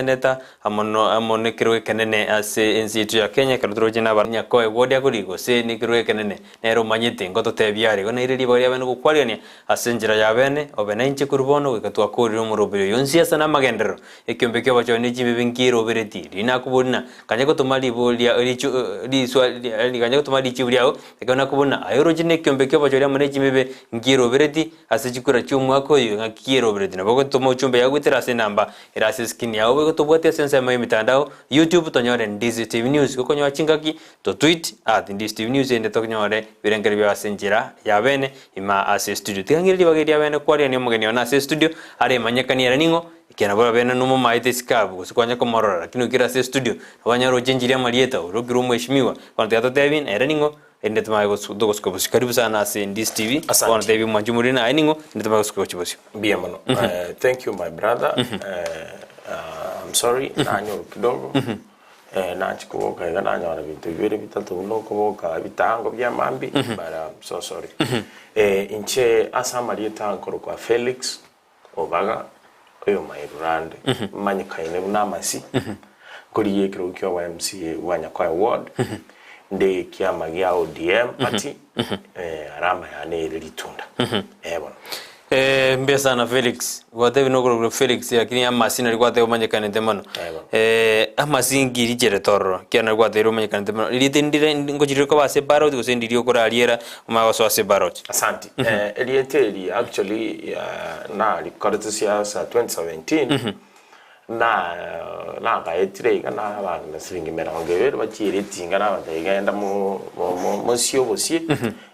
Seneta amo amo nekerogo ekenene ase ense yaito ya Kenya ekero toroche naba Nyakoe ward akori gose nekerogo ekenene nere omanyete ngototebia are igo naire ribaga ria bene gokwarigania ase enchera ya bene obe nainche korwa bono goika twakorire omoroberi oyo onsi ase namagenderero ekiombe kia obachori ne chimbibe nkirobereti riria nakobori na kanya gotoma ribo ria richu riswa kanya gotoma richibu riao ekero nakobori na aye oroche nekiombe kia obachori amo ne chimbibe nkirobereti Ase chikura chi'omwaka oyo ng'aki kierobereti nabo gotoma ochumbe yao goetera ase enamba ere ase eskrini yao boigo tobwate ase ensemo y'emitandao, YouTube tonyore Ndizi TV News gokonyora chingaki to tweet at Ndizi TV News erinde tonyore ebirengererio biao ase enchera ya bene ima ase estudio. Tiga ng'ire ribaga eria bene kwariania omogeni one ase estudio are emanyekani ere ning'o ekiagera nabo bene nomomaete isiko abwo gose kwanya komorora lakini oikire ase estudio nabo anyare gochenchiria amarieta orokire omweshimiwa bono tiga totebie ere ning'o Erinde tomanye togosuka bosio. Karibu sana ase Ndisi TV. Asante. Bono tebia omwanchi omoriri naye ning'o, erinde tomanye gosuka gochia bosio. Mbuya mono. Eh, thank you my brother. Eh, ah, I'm sorry, nanyorwa kidogo. Eh, nachia koboka iga nanyora binto bibere bitato buna okoboka ebitango bia mambi, but I'm so sorry. Eh, inche ase amarieta nkorokwa Felix Obaga, oyomairurande, manyekaine buna amasi, nkorigia ekerogo kia obo MCA bwa Nyakoe Ward, nde ekiama gia ODM party, alama yane ere ritunda. Eh bono. Eh, mbuya sana Felix. Gwatebi nokorokwa Felix lakini amasi nari gwateba omanyekanete mono. Eh bono. Eh, amasi nkirichere tororo, ekiagera nari gwatebirie omanyekanete mono. Rieta ndire ngochirire koba ase ebaroti gose ndiri okorariera Omanye gosoa ase ebaroti. Asanti. Eh, erieta eri actually eh, narikorete siasa 2017 na nakaetire iga na abana siringi emerongo ebere bachiire etinga nabatebia genda mo- mo- mo- mosie obosie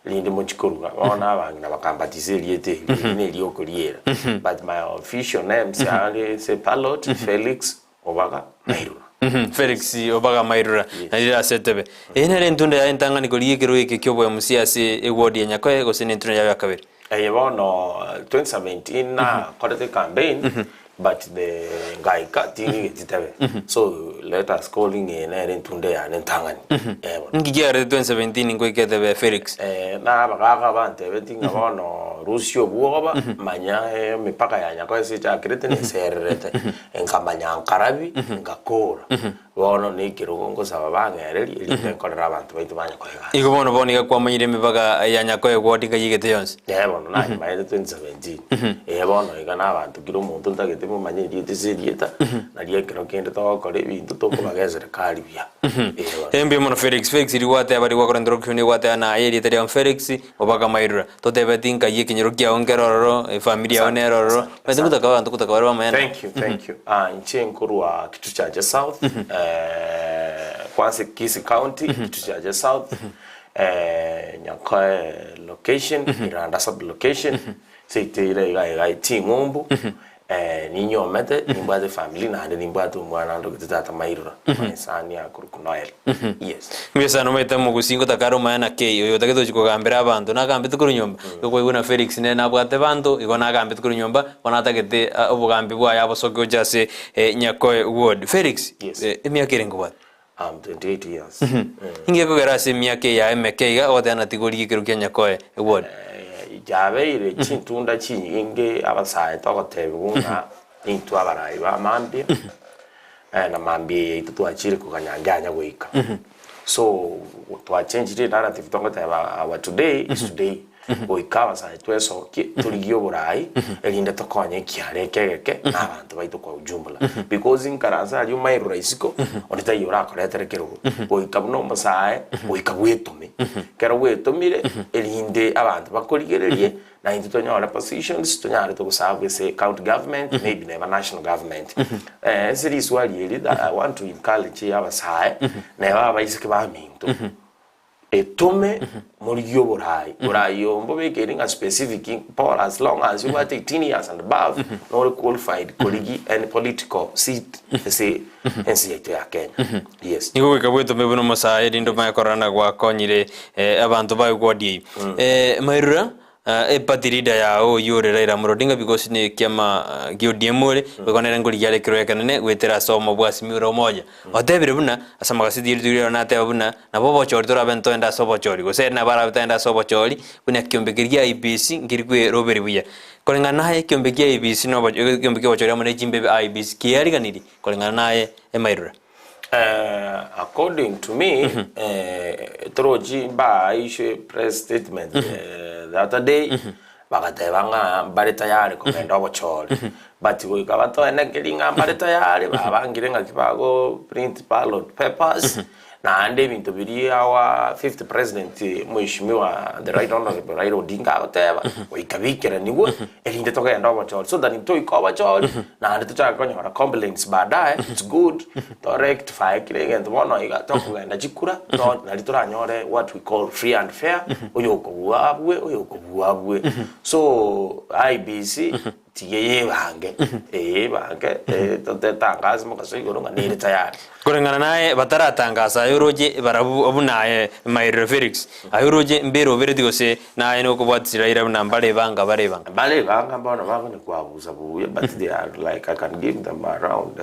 rinde mochie koruga bono abang'ina bakambatisa erieta eri eri neria okoriera but my official names are ase ballot Felix Obaga mairura. Felix Obaga mairura narire ase etebe. Eye nere entunda yaye entang'ani korigia ekerogo eke ki'oboemusia ase eward ya Nyakoe gose nentunda yaye ya kabere. Eye bono 2017 nakorete campaign but the ngaika ting'igeti tebe so let us call ng'a eye nere entunda yane entang'ani eh bono. Nki kiagerete 2017 nkoika etebe Felix? Eh, na abagaaka bantebeti ng'a bono rusia obwoba manya emipaka ya Nyakoe ase echakerete nesererete. Nkamanya nkarabi, ngakora. Bono nekerogo ngosaba bang'ererie, erinde nkorere abanto baito ba Nyakoe egasi. Igo bono bono iga kwamanyire emibaga ya Nyakoe ward nka yigete yonsi. Ee bono nayimaete 2017. Ee bono iga nabanto kera omonto ntagete momanye erieta ase erieta, nario ekero kende togokora ebinto tokobaga eserekari buya. Ee bono. Ee mbuya mono Felix. Felix riria gwateba riria gwakora introduction gwateba naye erieta riao Felix Obakamairura, totebeti nkai ekenyoro kiao nkere ororo, efamiri yao Asante, nere ororo, asante, omanyete asante. gotaka abanto gotaka bare bamanyane. Thank you, thank you. Ah, inche nkorwa Kituchache South, eh, kwanza Kisii County, Kituchache South, eh, Nyakoe location, Iranda sub location, seiteire iga iga Ching'umbu, Eh, ninyomete, nimbwate efamiri naende nimbwate omwana ndogete tata Mairura, my son akorokwa Noel. Yes. Mbuya sana omanyete omogusii ngotaka are omanya na kei oyo otagete gochia kogambera abanto nagambete korwa nyomba igo kwaigwa na Felix nere nabwate banto igo nagambete korwa nyomba bono atagete ah, obogambi bwaye abosoke gochia ase eh, Nyakoe ward. Felix, Yes. eh, emiaka ere nkobwate? I'm 28 years. Inki gekogera ase emiaka eye yaye emeke iga ogoteba ng'a tiga origie ekero kia Nyakoe ward? Eh, yabeire chintunda chinyinge abasae togotebigwa ng'a intwe abarai ba mambia, eh, na mambia eye yaito twachire koganya ngianya goika. So, twachenchire enarrative togoteba our today is today. Goika abasae twesokie torigie oborai erinde tokonye ekiara eke egeke na abanto baito kwa ujumla. Because nkaranse aria omairura isiko onde taiyo orakoretere kerogo. Goika buna omosae goika bwetome. Ekero bwetomire erinde abanto bakorigererie na intwe tonyore positions tonyare togoserve ase county government maybe neba national government. Ase riswali eri I want to encourage abasae neba abaiseke baminto. Etome morigie oborai. Borai obo mbobekeri ng'a specific bora as long as obwate 18 years and above nore qualified korigi any political seat ase ense yaito ya Kenya. Yes. Nigo goika bwetome buna omosae erinde omanye korora ng'a gwakonyire eh, abanto baye ward eyio. Eh, Mairura, Eparty leader yao oyio ore Raila Amolo Odinga because nekiama gia ODM ore, boigo nere nkorigia are ekerogo ekenene goetera ase obomo bwa Azimio la Umoja. Otebire buna, ase amagaseti ye rituko riria nateba buna, nabo obochori torabe ntoende ase obochori, gose ere nabo arabe taende ase obochori, buna ekiombe keria gia IEBC nkeri kweroberi buya. Koreng'ana naye ekiombe kia IEBC na obo ekiombe kia obochori amo ne chimbebe IEBC kiariganirie koreng'ana naye emairura. According to me, torochi mbaa issue press statement the other day, bagateba ng'a mbare tayari kogenda obochori. But goika batoenekerie ng'a mbare tayari, babangire ng'aki bago print ballot papers, Naende ebinto biria our fifth president Mheshimiwa the right honourable Raila Odinga agoteba, goika bikeranigwe erinde togende obochori so that ntoike obochori naende tochake konyora complaints baadaye, it's good to rectify kera egento bono iga tokogenda chikura to nari toranyore what we call free and fair, oyokobua abue oyokobua abue. So IEBC Tiga eyebange, eyebange, totetangase mogaso igoro ng'a nere tayari. Koreng'ana naye bataratangasa aye oroche barabwo buna aye Mairiro Felix, aye oroche mbere obereti gose naye nokobwatisira Raila buna mbare banga bare banga. Bare banga bono bakonya kwabusa buya but they are like I can give them around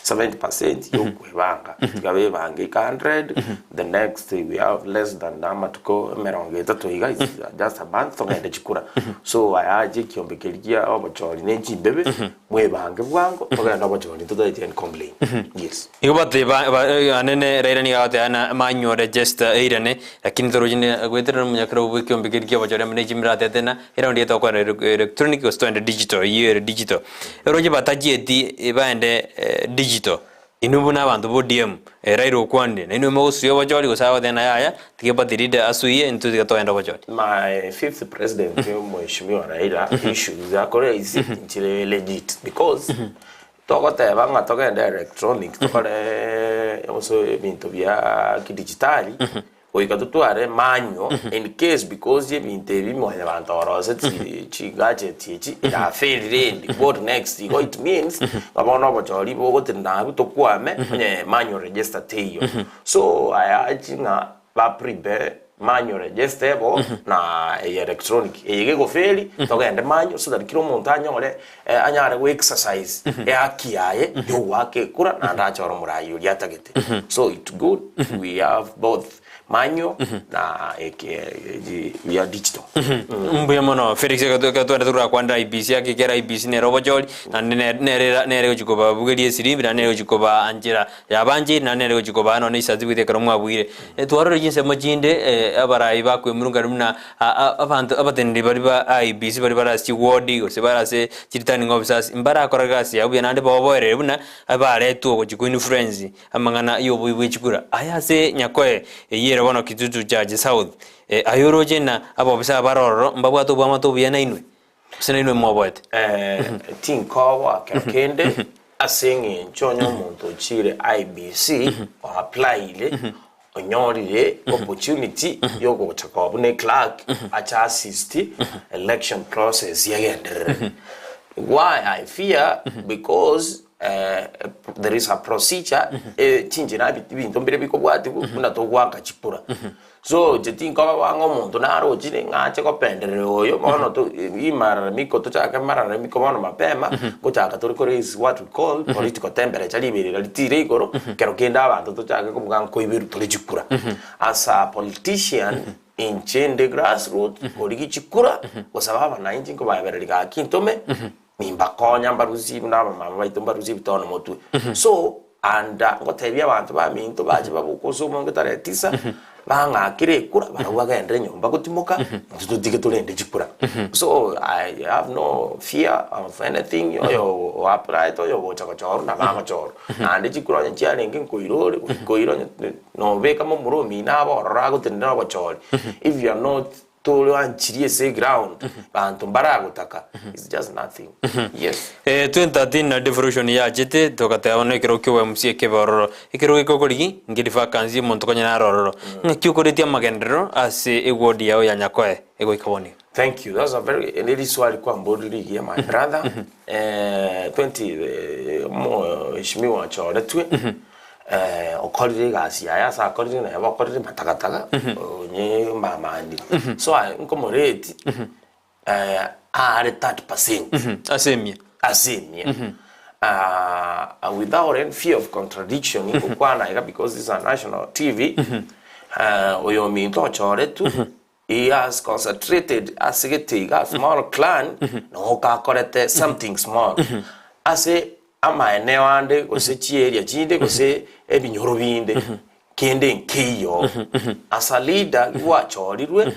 70% yokwebanga tiga bebange ika 100 the next we have less than amatuko emerongo etato iga is just a month togende chikura so ayache ekiombe keria kia obochori ne chimbebe mwebange bwango togende obochori totaeti any complain yes. Nigo bateba ba anene Raila nigo agoteba ng'a manyore register eirane lakini torochi ne goetera nomonyakera bwe ekiombe keria kia obochori amo ne chimbebe atete ng'a eraundi eye tokogenda electronic gose togende digital eywo ere digital. Oroche batachieti baende digital, inwe buna abanto ba ODM, Raila okwanire, nainwe mogosuia obochori gose agoteba ng'a yaya, tiga party leader asuie intwe tiga togende obochori. My fifth president Mheshimiwa Raila issues akore isi nchire legit because togoteba ng'a togende electronic tokore gose ebinto bia kidigitali Goika totware manual in case because ebinto ebi mwanyabanto oroseti chi gadget echi erafail rende what next igo it means ng'a bono obochori bogotenena abwo tokwame onye manual register teiyo. So I urge ng'a ba prepare manual register ebo na eye electronic eye gegoferi togende manual so that kera omonto anyore anyare go exercise ehaki yaye yogoaka ekura naende achore omorai oria atagete. So it good we have both manual na eke we are digital. Mbuya mono Felix ekero twende torakwanera IEBC ake ekero IEBC nere obochori naende nere nere egochi kobabugeria esirimbi naende nere egochi kobaanchera yabancheire naende nere egochi kobaa nonye ecertificate ekero mwabuire. Twarorire chinsemo chinde abarai bakoemurungania buna Abanto abateneneri baria ba IEBC baria bare ase chiward gose bare ase chi returning officers mbarakora egasi yabo buya naende baoboerere buna baretwe ogochia ko influence amang'ana ya oboibi bwe chikura. Aya ase Nyakoe eyio ere bono Kitutu Church South aye oroche ng'a abobisa aba bare ororo mbabwate oboamate obuya nainwe? Gose nainwe mwoboete? Tinkoboa kero kende ase eng'encho onye omonto ochire IEBC o applyire Onyorire opportunity yogocha koba buna eclerk ache assist election process yagenderere. Why I fear because there is a procedure chinchera ebinto mbire bikobwatiwa buna togoaka chikura. So inche tinkoba bwango omonto narochire ng'a ache gopenderera oyo bono to imararamiko tochake mararamiko bono mapema ngochaka tore ko raise what we call political temperature riberera ritire igoro ekero kende abanto tochake kobuga nkoiberwa tore chikura. As a politician inche inde grass root korigia chikura gosaba abanainchi nkobaebereria gaki ntome nimbakonya mbarusie buna abamama baito mbarusie ebitono motwe. So and ngotebia abanto baminto bache baboke ase omonge tarehe tisa, bang'akere ekura barabwo bagenderere nyomba gotimoka, intwe totige torende chikura. So I have no fear of anything, oyo o applyete oyo ogocha gochorwa nabo agochorwa. Naende chikura onye chiarenge nkoira ore, goika oire onye nobeka momura omino abe ororo agotenenera obochori, if you are not Toranchirie ase eground banto mbaragotaka it's just nothing yes. 2013 na devolution yachete togateba bono ekero kia obo MC ekebe ororo ekero geke okorigi nkeri vacancy omonto konya nare ororo ng'aki okoretie amagenderero ase eward yao ya Nyakoe egoika bono iga. Thank you that's a very eri riswali kwamborire rigiya my brother 20 mheshimiwa ochoretwe Okorire egasi yaye ase akorire naye bakorire matakataka onye mbamani so aye nkomoreti aare 30% Ase emia. ase emia without any fear of contradiction ngokwana iga because this is a national TV oyo ominto ochoretwe. He has concentrated ase gete iga small clan nogo kakorete something small ase amaeneo ande gose chiarea chinde gose ebinyoro binde kende nkeiyo. As a leader gwachorirwe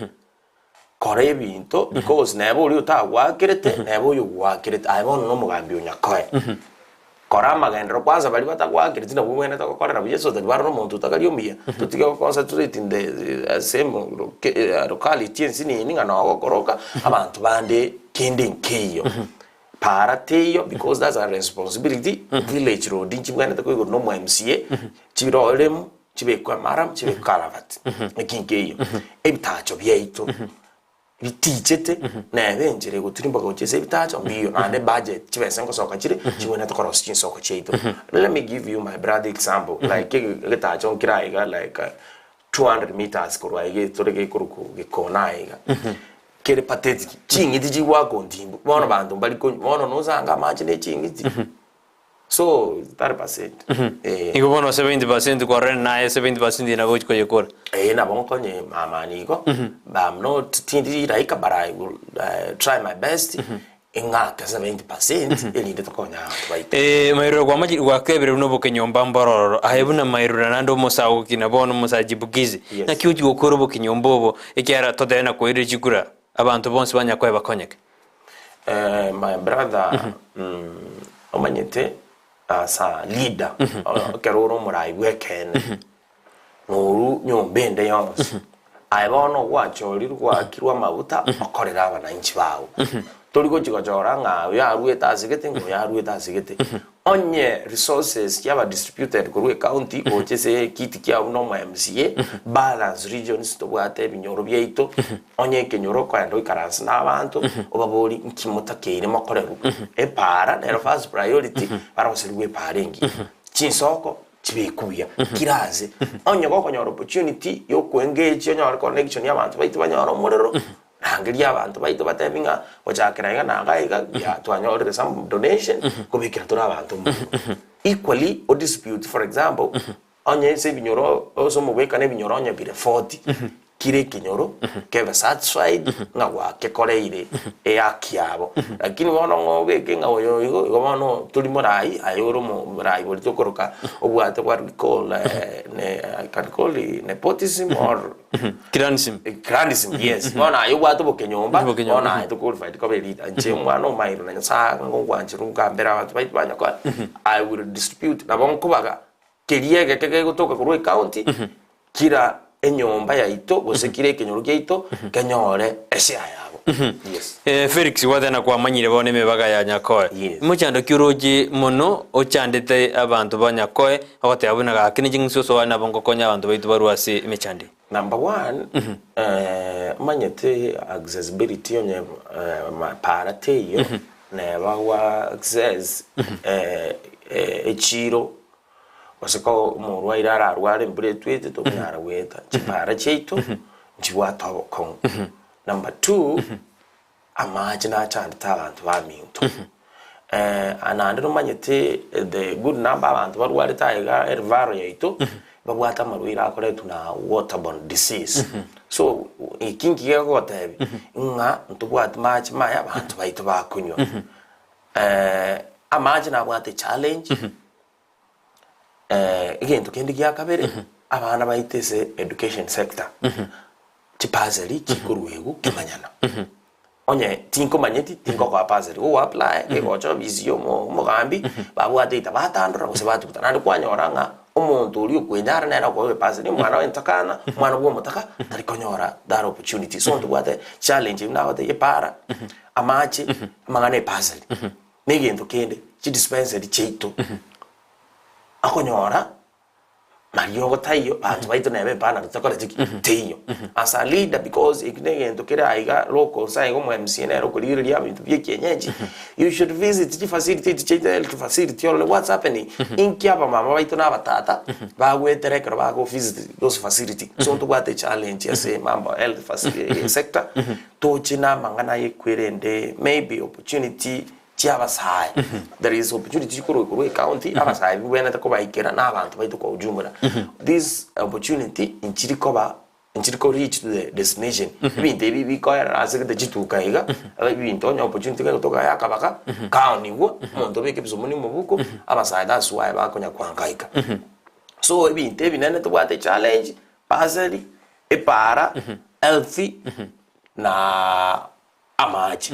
kora ebinto because neba oria otagwakerete neba oyogoakerete aye bono nomogambi o Nyakoe. Kora amagenderero kwanza baria batagwakereti nabwo obwenerete gokorera buya so that barore omonto otakari omuya totige go concentrate in the same locality ensinini ng'a noo ogokoroka abanto bande kende nkeiyo. Para teiyo because that's a responsibility village road nchibwenerete koigorwa na omo MCA chiroremu chibekwe amaram chibekwe karavati eki nkeiyo. Ebitacho biaito bitichete nebe enchera egotirimboka gochia ase ebitacho mbiyo naende budget chibesa ngosoka chire chibwenerete korosia chinsoko chiaito. Let me give you my brother example like egetacho nkere aiga like 200 meters korwa aiga etore gekorokwa gekona aiga kere pathetic ching'iti chigwaka ontimbu bono banto mbari konywa bono nosanga amache ne ching'iti So 30%. Eh. Igo bono 70% kwarorire naye 70% nabo ochi koyekora. Eh, nabo nkonye mama nigo but I'm not tindi raika but I will try my best eng'ake 70% erinde tokonye abanto baito. Eh, mairura kwamachi gwakebire buna obokenyomba mbororo aye buna mairura naende omosagoki na bono omosachipukizi Yes. naki ochi gokora obokenyomba obo ekiagera totebe nakoirire chikura abanto bonsi banyakoe bakonyeke. My brother omanyete as a leader ekero ore omorai bw'ekeene noru nyomba ende yonsi aye bono gwachorirwe gwakirwe amaguta okorere abananchi bago tori gochi gochora ng'a oyo arwete ase gete ng'a oyo arwete ase gete Onye resources chiaba distributed korwa ecounty gocha ase ekiti kiao buna omo MCA, balance regions tobwate ebinyoro biaito, onye ekenyoro okoenda oikaranse na abanto obaborie nki motakeire mokorerwe. Epaara nero first priority baroserigwe epaara engiya, chinsoko chibekwe buya kera ase. Onye gokonyora opportunity ya okoengage onyore connection ya abanto baito banyore omorero, Rangeria abanto baito batebi ng'a gochakera iga na iga iga ya twanyorire some donation kobekera tore abanto omorero. Equally o dispute for example onye ase ebinyoro ase omobwekano ebinyoro onye bire 40 kera ekenyoro kebe satisfied ng'a gwakekoreire ehaki yabo. Lakini bono ng'a obeke ng'a oyo igo igo bono tori morai aye ore omorai boria tokoroka obwate what we call I can call nepotism or. Clanism. Clanism, yes. Bono aye obwate obokenyomba, Obokenyomba. bono aye toqualified koba elita. Inche omwana omairo na Nyasaye ngogwanchera ogambera abanto baito ba Nyakoe, I will distribute nabo nkobaga keria egeke kegotoka korwa ecounty, kira enyomba yaito gose kira ekenyoro kiaito kenyore eshare yabo. Yes. Eh, Felix gwatena kwamanyire bono emebaga ya Nyakoe. Yes. Mochando ki oroche mono ochandete abanto ba Nyakoe Ogoteba buna gaki ne ching'usu osoa nabo ngokonya abanto baito barue ase emechando eye. Number one, omanyete accessibility onye para teiyo neba gwa access echiro gose ko omorwaire ararware embura etwete tokonyara goeta chipara chiaito nchibwate obokong'u. Number two, Amache nachandete abanto baminto. Naende nomanyete the good number abanto barwarete aiga erivaro yaito, babwate amarwaire akoretwa na waterborne disease. So eki nki gegogotebia, ng'a ntobwati mache maya abanto baito bakonywa. Amache nabwate echallenge, Egento kende gia kabere, abana baito ase education sector, chibasari chikorwegwa kemanyana. Onye tinkomanyeti tingokoa basari, gogo apply kegocha ofisi ya omo omogambi, babwate either batandora gose batuguta. Naende kwanyora ng'a omonto oria okwenyara nere okoegwa ebasari, omwana oye ntakana, omwana bwa omotaka tari konyora that opportunity. So ntobwate challenge eywo nagotebia epara, amache, amang'ana ya ebasari. Na egento kende, chidispensary chiaito, akonyora mariogo taiyo, banto baito neba epanado tokoreti ki? Teiyo. As a leader because eki na egento kere aiga local nse aiga omo MCA nere okorigereria ebinto bia ekienyeji, you should visit chifacility echi chiaito health facility orore what's happening, inki abamama baito na abatata bagwetera ekero bago visit those facility. So ntobwate echallenge ase mambo ya health faci sector. Toche namang'ana ayekwerende maybe opportunity chiabasae there is opportunity chikorwa korwa ecounty abasae bibwenerete kobaikera na abanto baito kwa ujumla this opportunity nchiri koba. Nchiri ko reach to the destination. Ebinto ebi bikoerera ase gete chituka iga, ebinto onye opportunity gegotoka ya akabaka, kaonigwa, omonto obeke ebisomoni omobuko, abasae that's why bakonya koangaika. So ebinto ebinene tobwate challenge, bursary, epaara, health, na amache.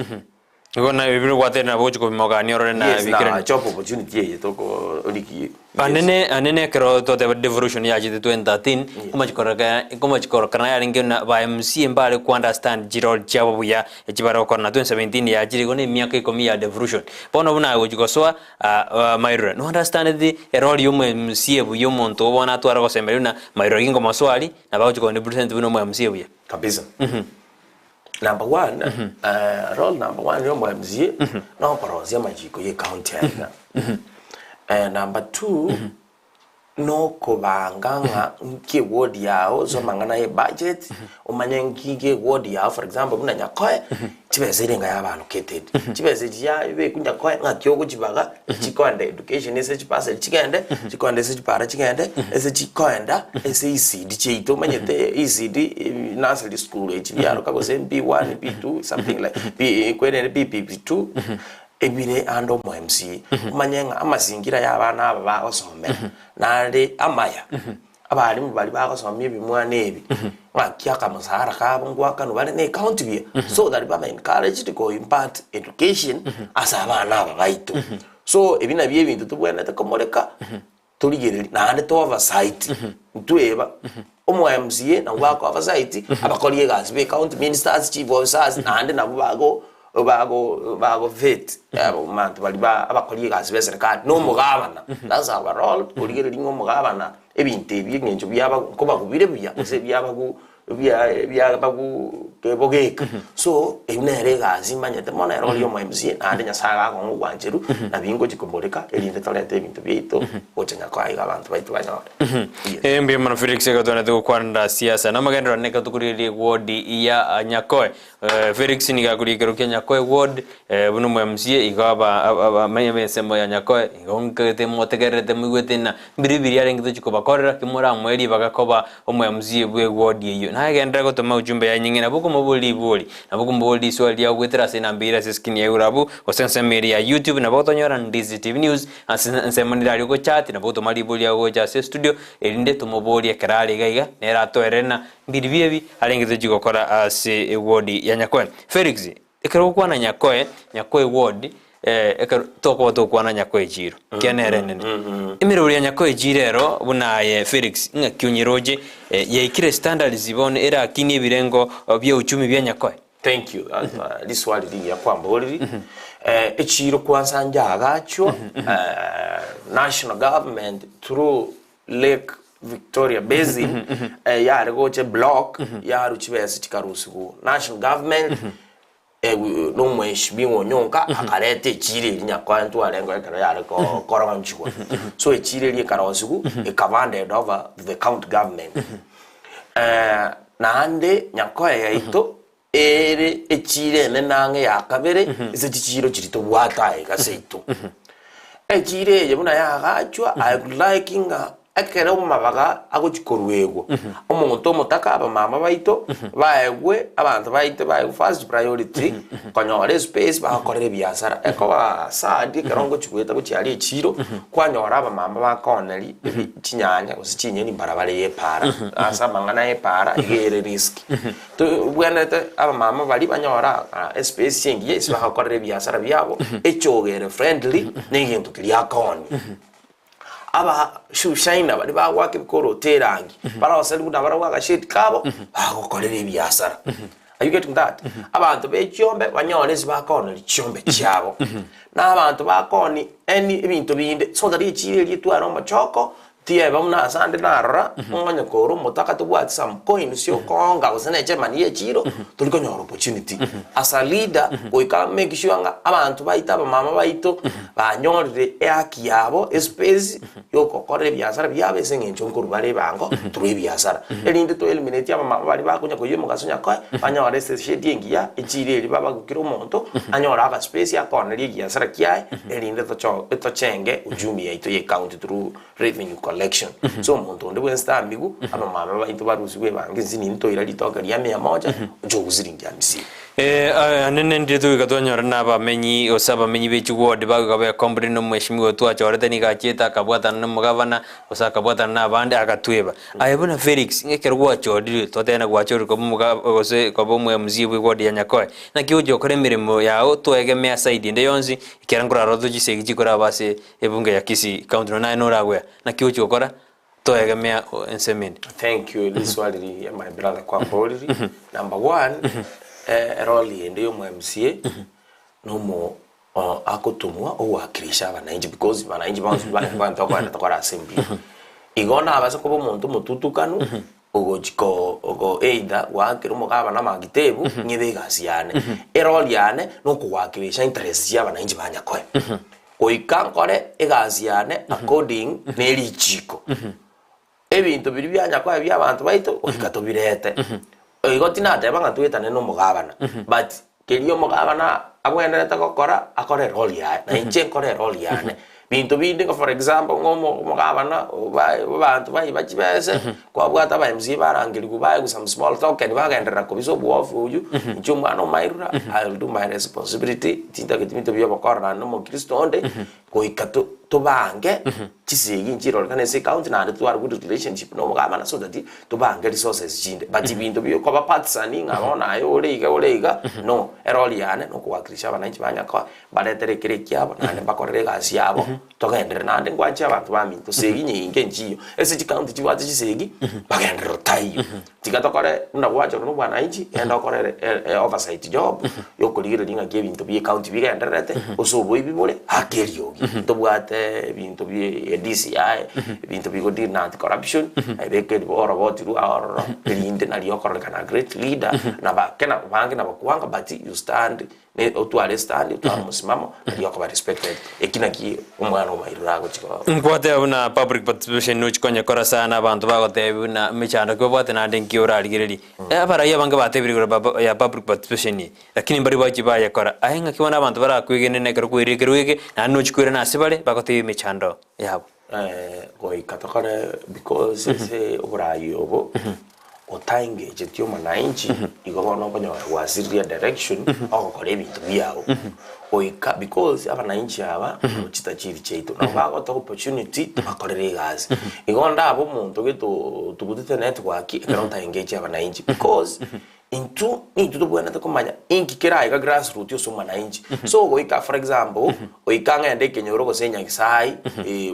Igo na ebi bigwatire nabo ogochia kobimogania orore na Yes, na bikerani. job opportunity eye toko riki. Anene anene ekero twateba devolution yachete 2013 nkomachikoreka nkomachikorokana yarenge buna ba MCA mbare ko understand chirole chiabo buya echi bare gokora na 2017 yachire igo na emiaka ikomi ya devolution. Bono buna agochi gosoa mairure no understandeti erole ya omo MCA buya omonto bono atware gosemeria buna mairure ki nkomosoa aria nabo agochi ko represent buna omo MCA buya. Kabisa. Number one, role number one ya omo MCA no okorosia amachiko ye county aiga. Number two, nokobanga ng'a nki eward yago ase amang'ana ye budget, omanye nki ki eward yago for example buna Nyakoe, chibesa ere enga yaba allocated. Chibesa echi yabekwa Nyakoe ng'aki ogochibaga, chikoenda education ase chibasari chigende, chikoenda ase chipara chigende, ase chikoenda ase ECD chiaito omanyete ECD nursery school echi biaroka gose B1, B2 something like B kwerende BBB2 ebire ande omo MCA. Omanye ng'a amasingira ya abana aba bagosomera nare amaya. Abalimu baria bagosomia ebimwana ebi, ng'aki akamosara kabo ngwakanwa bare ne ecounty buya, so that babe encouraged go impart education ase abana aba baito. So ebi nabio ebinto tobwenerete komoreka, torigererie naende to oversight, ntweba omo MCA nabwo bako oversight, abakori egasi ba ecounty, ministers, chief officers, naende nabwo bago bago bago vet abanto baria ba abakori egasi ba eserekari na omogabana, that's our role korigereria ng'a omogabana ebinto ebi eng'encho biaba nkobagubire buya gose biabagu bia biabagu bogeka. So eywo nere egasi manyete mono ere oria omo MCA naende Nyasaye agakong'a obwancheru nabio ngochi komoreka erinde torente ebinto biaito gocha nyakoa iga abanto baito banyore. Yes. Eh, mbuya mono Felix iga twanete gokwanera siasa namagenderero ane ekero tokorigereria ewodi ya Nyakoe. Felix nigo akoria ekero kia Nyakoe ward, buna omo MCA igo aba abamenyi b'ensemo ya Nyakoe igo nkagete motegererete moigwete ng'a mbiri biria arenge tochia kobakorera ki moramoe ribaga koba omo MCA bwe ward eyio. Nagenderere gotoma ujumbe yaye nying'e nabo okomoboria ribori, nabo okomoboria riswali riago goetera ase enamba ere ase eskrini yaye igoro abwo, gose ensemo ere ya YouTube nabo otonyora Ndizi TV News ase ensemo nere aria ogochati nabo ogotoma ribori riago gocha ase estudio erinde tomoborie ekero are iga iga nere atoerere na Mbiribio ebi arenge tochia gokora ase eward ya Nyakoe. Felix, ekero ogokwana Nyakoe, Nyakoe ward, ekero tokoba togokwana Nyakoe chiro, ekiagera nere enene. Emeroberi ya Nyakoe chiro ero buna aye Felix, ng'aki onyeroche yaikire standards bono erakinie ebirengo bia uchumi bia Nyakoe? Thank you. Riswali rigiya kwamboriri. Echiro kwanza njaagachwa, national government through Lake Victoria Basin yare gocha eblock yarwa chibesa chikarusigwa national government nomweshimiwa Onyonka akareta echiro eria nyakoe ntwarenge ekero yare koronchigwa. So echiro eria ekarosigwa ekaba handed over to the county government. Naende nyakoe yaito ere echiro enene ang'e ya kabere ase chichiiro chiria tobwate aye iga seito. Echiiro eye buna yaagachwa, I would like ng'a ekero amabaga agochia koruegwa, omonto omotaka abamama baito baegwe, abanto baito baegwe first priority konyora espace bagokorera ebiasara. Ekoba sad ekero ngochia goeta gochia aria echiiro, kwanyora abamama bakooneri ebi chinyanya gose chinyeni mbarabare ya epaara, ase amang'ana ya epaara iga ere risk. Tobwenerete abamama baria banyore espace engiya ase bagokorera ebiasara biabo, echogo ere friendly, na egento keria akooni. Aba shoe shiner baria bagoaka ebikoroto erangi, baroseriwe nabarabwo agashade kabo, bagokorera ebiasara. Are you getting that? Abanto be chiombe banyore ase bakooneria chiombe chiabo, na abanto bakooni any ebinto binde, so that echiro eria etware omochoko, Tieba buna ase ande narora, onye kore omotaka tobwati some coins okoonga gose ne chairman ye echiro, tori konyora opportunity. As a leader, goika make sure ng'a abanto baito abamama baito banyorire ehaki yabo, espace yogokora ebiasara biabo ase eng'encho nkorwa bare ebango through ebiasara. Erinde to eliminate abamama baria bakonya koiywa omogaso nyakoe, banyore ase eshade engiya, echiro eria babagokire omonto, anyore agaspace akoonerie egiasara kiaye, erinde tocho tochenge uchumi yaito ye county through revenue collection. collection. So omonto onde bwensi tamigwe, abamama baito barusigwe ebango ense nini toire ritoke ria mia moja, oche oguse siringi hamsini. Anene ndire togoika twanyora na abamenyi gose abamenyi be chiward bagoika bekombire na omweshimiwa twachorete nigo achiete akabwatana na omogavana gose akabwatana na abande agatweba. Aye buna Felix, ekero gwachorire twateba na gwachorire koba omoga gose koba omo MCA bwe eward ya Nyakoe, naki ogochia gokora emeremo yao toegemea side ende yonsi ekero nkorara roche chisegi chikoraba ase ebunge ya Kisii county nonya naye noragwea, naki ogochia gokora toegemea ensemo ende. Thank you riswali rigiya my brother kwamboriri. Number one, erole ende ya omo MCA nomo agotomwa ogowakilisha abananchi because abananchi bonsi abanto bakoenda tokore assembly. Igo nabase koba omonto omotutukanu ogochi ko ogo either goakera omogabana amagitebu ng'ebe egasi yane. Erole yane nokowakilisha interest chia abananchi ba Nyakoe. Goika nkore egasi yane according ne richiko. Ebinto biria bia Nyakoe bia abanto baito goika tobirete. Igo tinateba ng'a twetane na omogabana, but keria omogabana abwenerete gokora akore erori yaye, na inche nkore erori yane. Binto binde nka for example ng'a omo omogabana oba abanto baiba chibese, kwabwate aba MCA barangerigwe baegwe some small token bagenderera kobisa obuofu oywo, inche omwana omairura, I will do my responsibility, tintageti binto bia obokorera naende omokristo onde, goika to tobange chisegi nchirorekane ase ecounty naende tware good relationship na omogabana so that tobange resources chinde. But ebinto bia okoba partisan ng'a bono aye ore iga ore iga, no, erori yane nokowakilisha abananchi ba Nyakoe, mbaretere ekero ekiabo naende mbakorere egasi yabo, togenderere naende ngwanche abanto baminto segi nyinge nchiyo, ase chicounty chibwate chisegi, magenderero taiyo. Tiga tokore buna gwachorwa na obwananchi, genda okore oversight job yokorigereria ng'aki ebinto bie ecounty bigendererete, gose oboibi bore ake eriogi. Ntobwate ebinto bie DCI, ebinto bigo deal na anti corruption, beka oroboti rwao ororo, erinde nario okororekana a great leader, na bake na bange nabakwanga but you stand Ne otware estandi, otware omosimamo, nario okoba respected. Eki naki omwana omoirure agochia koba. Nkwateba buna public participation nochi konyekora sana abanto bagotebia buna emechando ki babwate naende nki orarigererie. Abarai abange batebire igoro baba ya public participation eye, lakini mbari bachia bayekora. Aye ng'aki bono abanto barakwegene ekero kwairire ekerogo eke, naende nochi koirana ase bare bagotebia emechando yabo. Goika tokore because ase oborai obo otaengecheti omwananchi igo bono okonyora gwasiririe direction ogokora ebinto biago. Goika because abananchi aba nabo chitachiri chiaito nabo bagotoa opportunity tobakorere egasi. Igo ndabe omonto gete otugutete network ekero ntaengechi abananchi because Intwe nintwe tobwenerete komanya inki kere aiga grassroot ase omwananchi. So goika for example, goika ng'ende ekenyoro gose Nyagisai,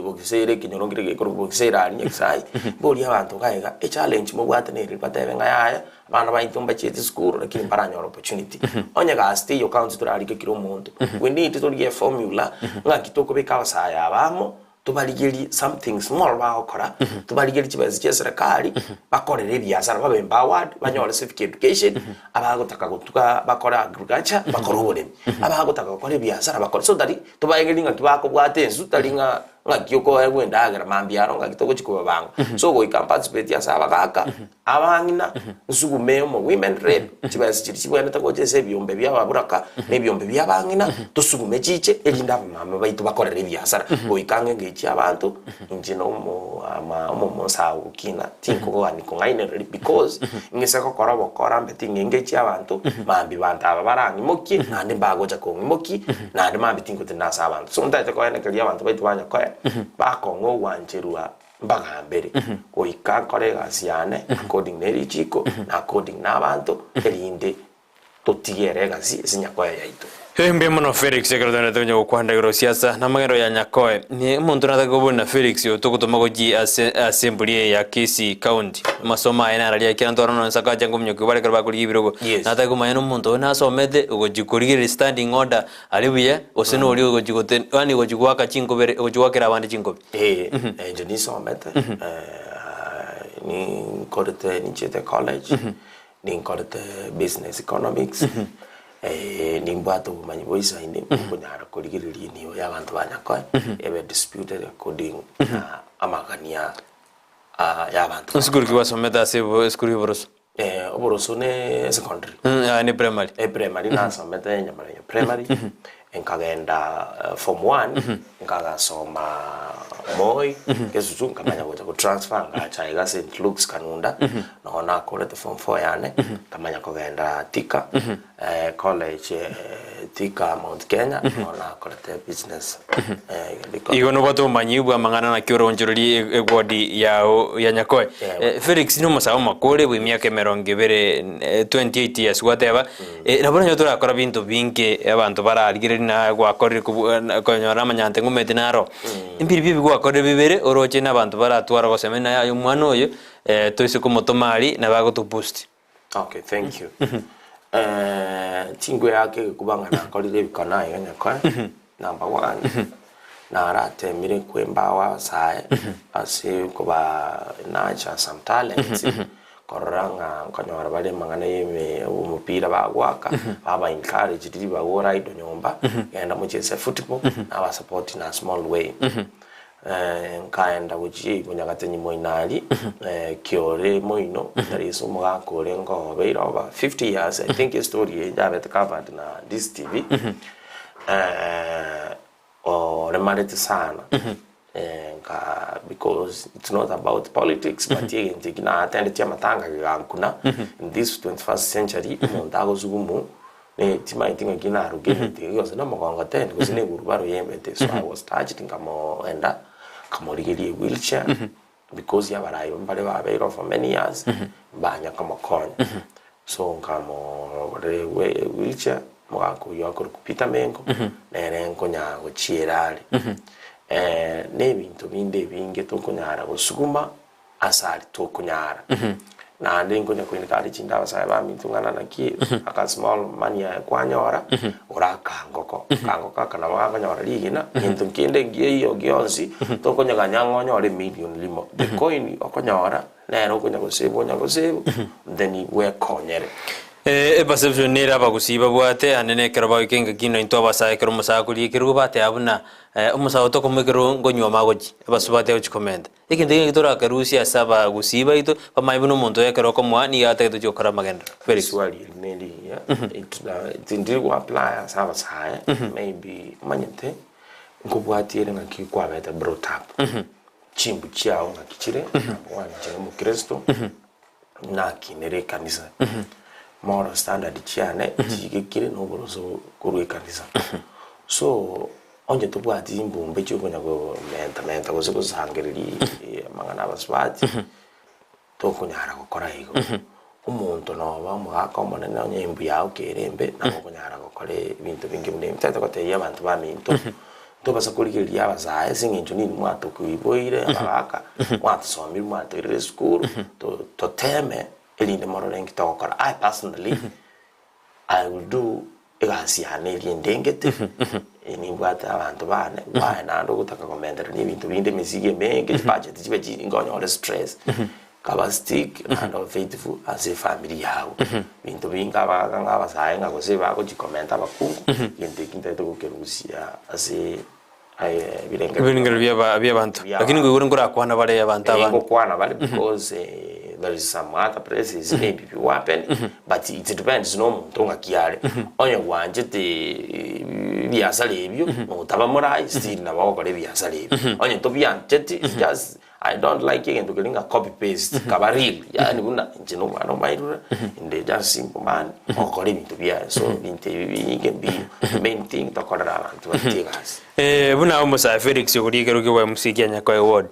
bogisere ekenyoro nkere gekorokwa bogisere aria Nyagisai, mborie abanto iga iga, echallenge mobwate nere batebe ng'a yaya, abana baito mbachiete esukuru lakini mbaranyora opportunity. Onye gasi teiyo county torarike kera omonto, we need torigie eformula ng'aki tokobeka abasae aba amo, Tobarigerie something small bagokora, tobarigerie chibesa chia eserekari, bakorere ebiasara babe empowered, banyore civic education, abagotaka gotuga bakore agriculture, bakore oboremi, abagotaka gokora ebiasara bakore, so that tobaegerie ng'aki bakobwata ensu tari ng'a ng'aki okoegwa endagera mambia aro ng'aki togochia kobabanga. So goika mparticipate ase abagaka, Abang'ina, nsugume omo women rep, chibesa chiria chibwenerete gocha ase ebiombe bia ababuraka na ebiombe bia abang'ina, tosugume chiche erinde abamama baito bakorere ebiasara. Goika ang'e engencho ya abanto, inche na omo ama omomonsa agokina, tinkogani kong'ainereria because ng'ise gokora obokora mbe ting'engechi abanto, mambia banto aba barang'imokie, naende mbagocha kong'imokia, naende mambia tingotenena ase abanto. So ntagete koenekeria abanto baito ba Nyakoe, bakong'a ogwancherwa. Mbagambere, goika nkore egasi yane according ne richiko na according na abanto, erinde totige ere egasi ase Nyakoe yaito. Mbuya mono Felix ekero twenderete konya gokwana igoro siasa na amagendo ya Nyakoe. Ne omonto natake kobuna na Felix otogotoma gochia ase assembly eye ya Kisii county. Amasomo aye nararia ekero ntware nonya Sakaja nkominyokia bare ekero bakorigia ebirogo. Yes. Natake komanya na omonto oyo nasomete ogochia korigereria standing order Aria buya, gose noria ogochia gote yaani ogochia goaka chinkobere ogochia goakera abande chinkobi. Ee, inche nisomete, ninkorete ninchiete college, ninkorete business economics, nimbwate obomanyi bwa isaini bokonyara korigereria enibo ya abanto ba Nyakoe, ebe disputed according na amagania ya abanto ba Esukuru ki Nyakoe. gwasomete ase esukuru ya oboroso? Oboroso ne secondary. Aya ne primary. Eprimary nasomete Nyamarenyo primary. Nkagenda form one, nkagasoma Moi, Gesusu, nkamanya gocha go transfer ngacha iga St Luke's Kanunda, nogo nakorete form four yane, nkamanya kogenda Thika college Thika Mount Kenya, nogo nakorete business Igo nobwate obomanyi bw'amang'ana naki oronchorerie ewodi yao ya Nyakoe. Felix nomosae omokore bw'emiaka emerongo ebere 28 years gwateba Nabo nonye torakora binto binge abanto bararigererie na gwakorire konyora amanyante ng'umeti naro. Mbiri bibi gwakorire bibere oroche na abanto baratware ogosema ng'a aye omwana oyo toise komotoma aria nabo agoto boost. Okay, thank you. Chingwe yake egekuba ng'a nakorire ebikone aiga nyakoe, number one, naratemire kwembawa abasae ase koba nurture some talents, korora ng'a nkonyora bare amang'ana ya eme omopira bagoaka, baba encourage riria bagora idle nyomba, genda mochese football, naba support in a small way. Nkaenda gochia Ibonyagatenyi moino aria, kiore moino, there is omogaka orenge obeire over 50 years, I think estory eye yabete covered na this TV, oremarete sana, nka because it's not about politics but egento eki natendetie amatanga gegankuna, in this 21st century, omonto agosugumu Timaeti ng'aki narugerete gose nomogongoteni gose negurubaro y'emete so I was touched nkamoenda nkamorigeria ewheelchair because abarai mbare babeire oo for many years mbanya komokonya so nkamogorera ewheelchair omogaka oyio akorokwa Peter Mengo nere nkonyara gochiera are na ebinto binde ebinge tokonyara gosuguma ase aria tokonyara. Naende nkonya koineka are chinde abasae baminto ng'a naki aka small money aye kwanyora ore akangoko, akangoko aka nabo gakonyora rigena gento kende nkeiyo gionsi tokonyeganya ng'a onyore emillion rimo, the coin okonyora nere okonya gosave onya gosave then bwekonyere. Eperception nere abagusii babwate ande nekero bagoika engaki ino intwe abasae ekero omosae akoria ekerogo bateba buna omosae otokomoa ekerogo nkonywa magochi abasubati agochi komenta. Egento ekio torakerusie ase abagusii baito, bamanye buna omonto oyo ekero okomoa nigo atagete gochia gokora amagenderero. Felix. Riswali eri nerigiya, tindiri go apply ase abasae, maybe omanyete nkobwatia ere ng'aki kwabete brought up, chimbu chiao ng'aki chire, number one inche nomokristo, nakinire ekanisa, moral standard chiane chigekire na oboroso korwa ekanisa. So. Onye tobwati chimbombe chiokonya komenta menta gose gosangereria amang'ana abasubati, tokonyara gokora igo. Omonto noba omogaka omonene onye embu yao kere embe, nabo okonyara gokora ebinto binge buna ebi. Ntagete gotebia abanto baminto, ntobasa korigereria abasae ase eng'encho ninwe mwatokoiboire abagaka, mwatosomire mwatoirire esukuru, to- toteme erinde morore nki togokora. I personally, I will do egasi yane eria endengete, nimbwate abanto bane, why naende ogotaka komenterania ebinto binde emesigo emenge, chibudget chibe chinyinge onyore stress, kaba stick naende obe faithful ase efamiri yago. Ebinto binge abagaka ng'a abasae ng'a gose bagochi komenta abakungu, egento ekio ntagete gokerusia ase Ebirengererio bi'abanto. Lakini nkoigure nkorakwana bare abanto abande. Ngokwana bare because there is some other places maybe bi happen but it depends na omonto ng'aki are. Onye gwanchete ebiasara ebio notaba morai still nabo ogokora ebiasara ebio. Onye tobiancheti it's just I don't like egento keria ng'a copy paste kaba real yaani buna inche na omwana omairure inde just simple man ogokora ebinto biaye so ebinto ebi binyinge mbiyo the main thing tokorera abanto baito egasi. Buna omosae Felix okoria ekero kia oboMC kia Nyakoe ward.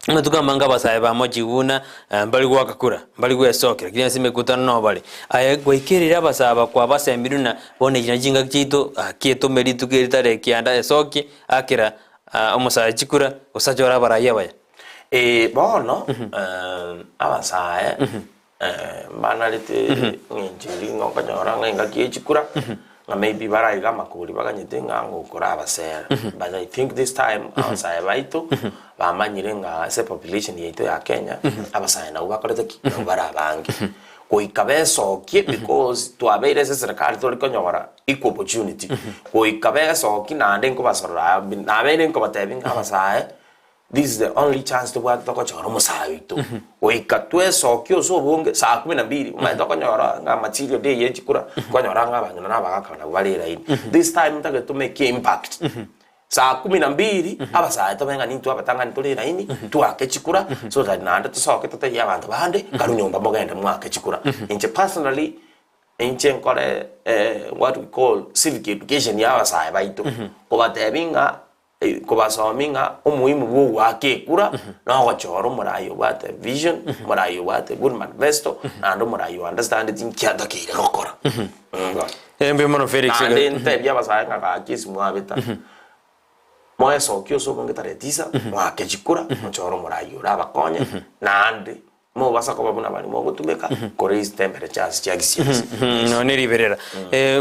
Amatuko amange abasae ba Mochiguna mbari goaka kura, mbari gwesokera lakini ase emekutano noo bare. Aye gwaikerire abasae aba kwabasembirie buna bono echi nachi chingaki chiaito gaki etome rituko eri ritari ekianda esokie akera Omosae chikura, gose achore abarai abaya. Ee, bono abasae mbanarete ng'encho eria ng'a okonyora ng'a engaki ye chikura, ng'a maybe baraiga amakori baganyete ng'a ngokora abasera. But I think this time abasae baito bamanyire ng'a ase epopulation yaito ya Kenya, abasae nabwo bakorete ki? Nabwo bare abange. Goika besokie because twabeire ase eserekari tore konyora equal opportunity, goika besokie naende nkobasorora nabeire nkobatebia ng'a abasae. This is the only chance tobwate togochora omosae oito. Goika twesokie ase obonge saa kumi na mbili, omanyete okonyora ng'a material day ye chikura, okonyora ng'a abang'ina na abagaka nabwo bare eraini. This time ntagete to make impact. Saa kumi na mbili, abasae tobe ng'a nintwe abatang'ani tore eraini, twake chikura, so that naende tosoke totebie abanto bande, karu nyomba mogende mwake chikura. Inche personally, inche nkore what we call civic education ya abasae baito, kobatebia ng'a Kobasomia ng'a omoimo bw'ogoaka ekura nogochora omorai obwate vision, omorai obwate good manifesto, naende omorai o understandeti nki atakeire gokora. Mbuya mono Felix. Naende ntebie abasae ng'a gaki ase mwabeta, mwesokie ase obonge tarehe tisa, mwake chikura, mochore omorai ore abakonye, naende Mobasa koba buna baria mogotumeka koraise temperatures chia gisiasi. Nonya ne riberera.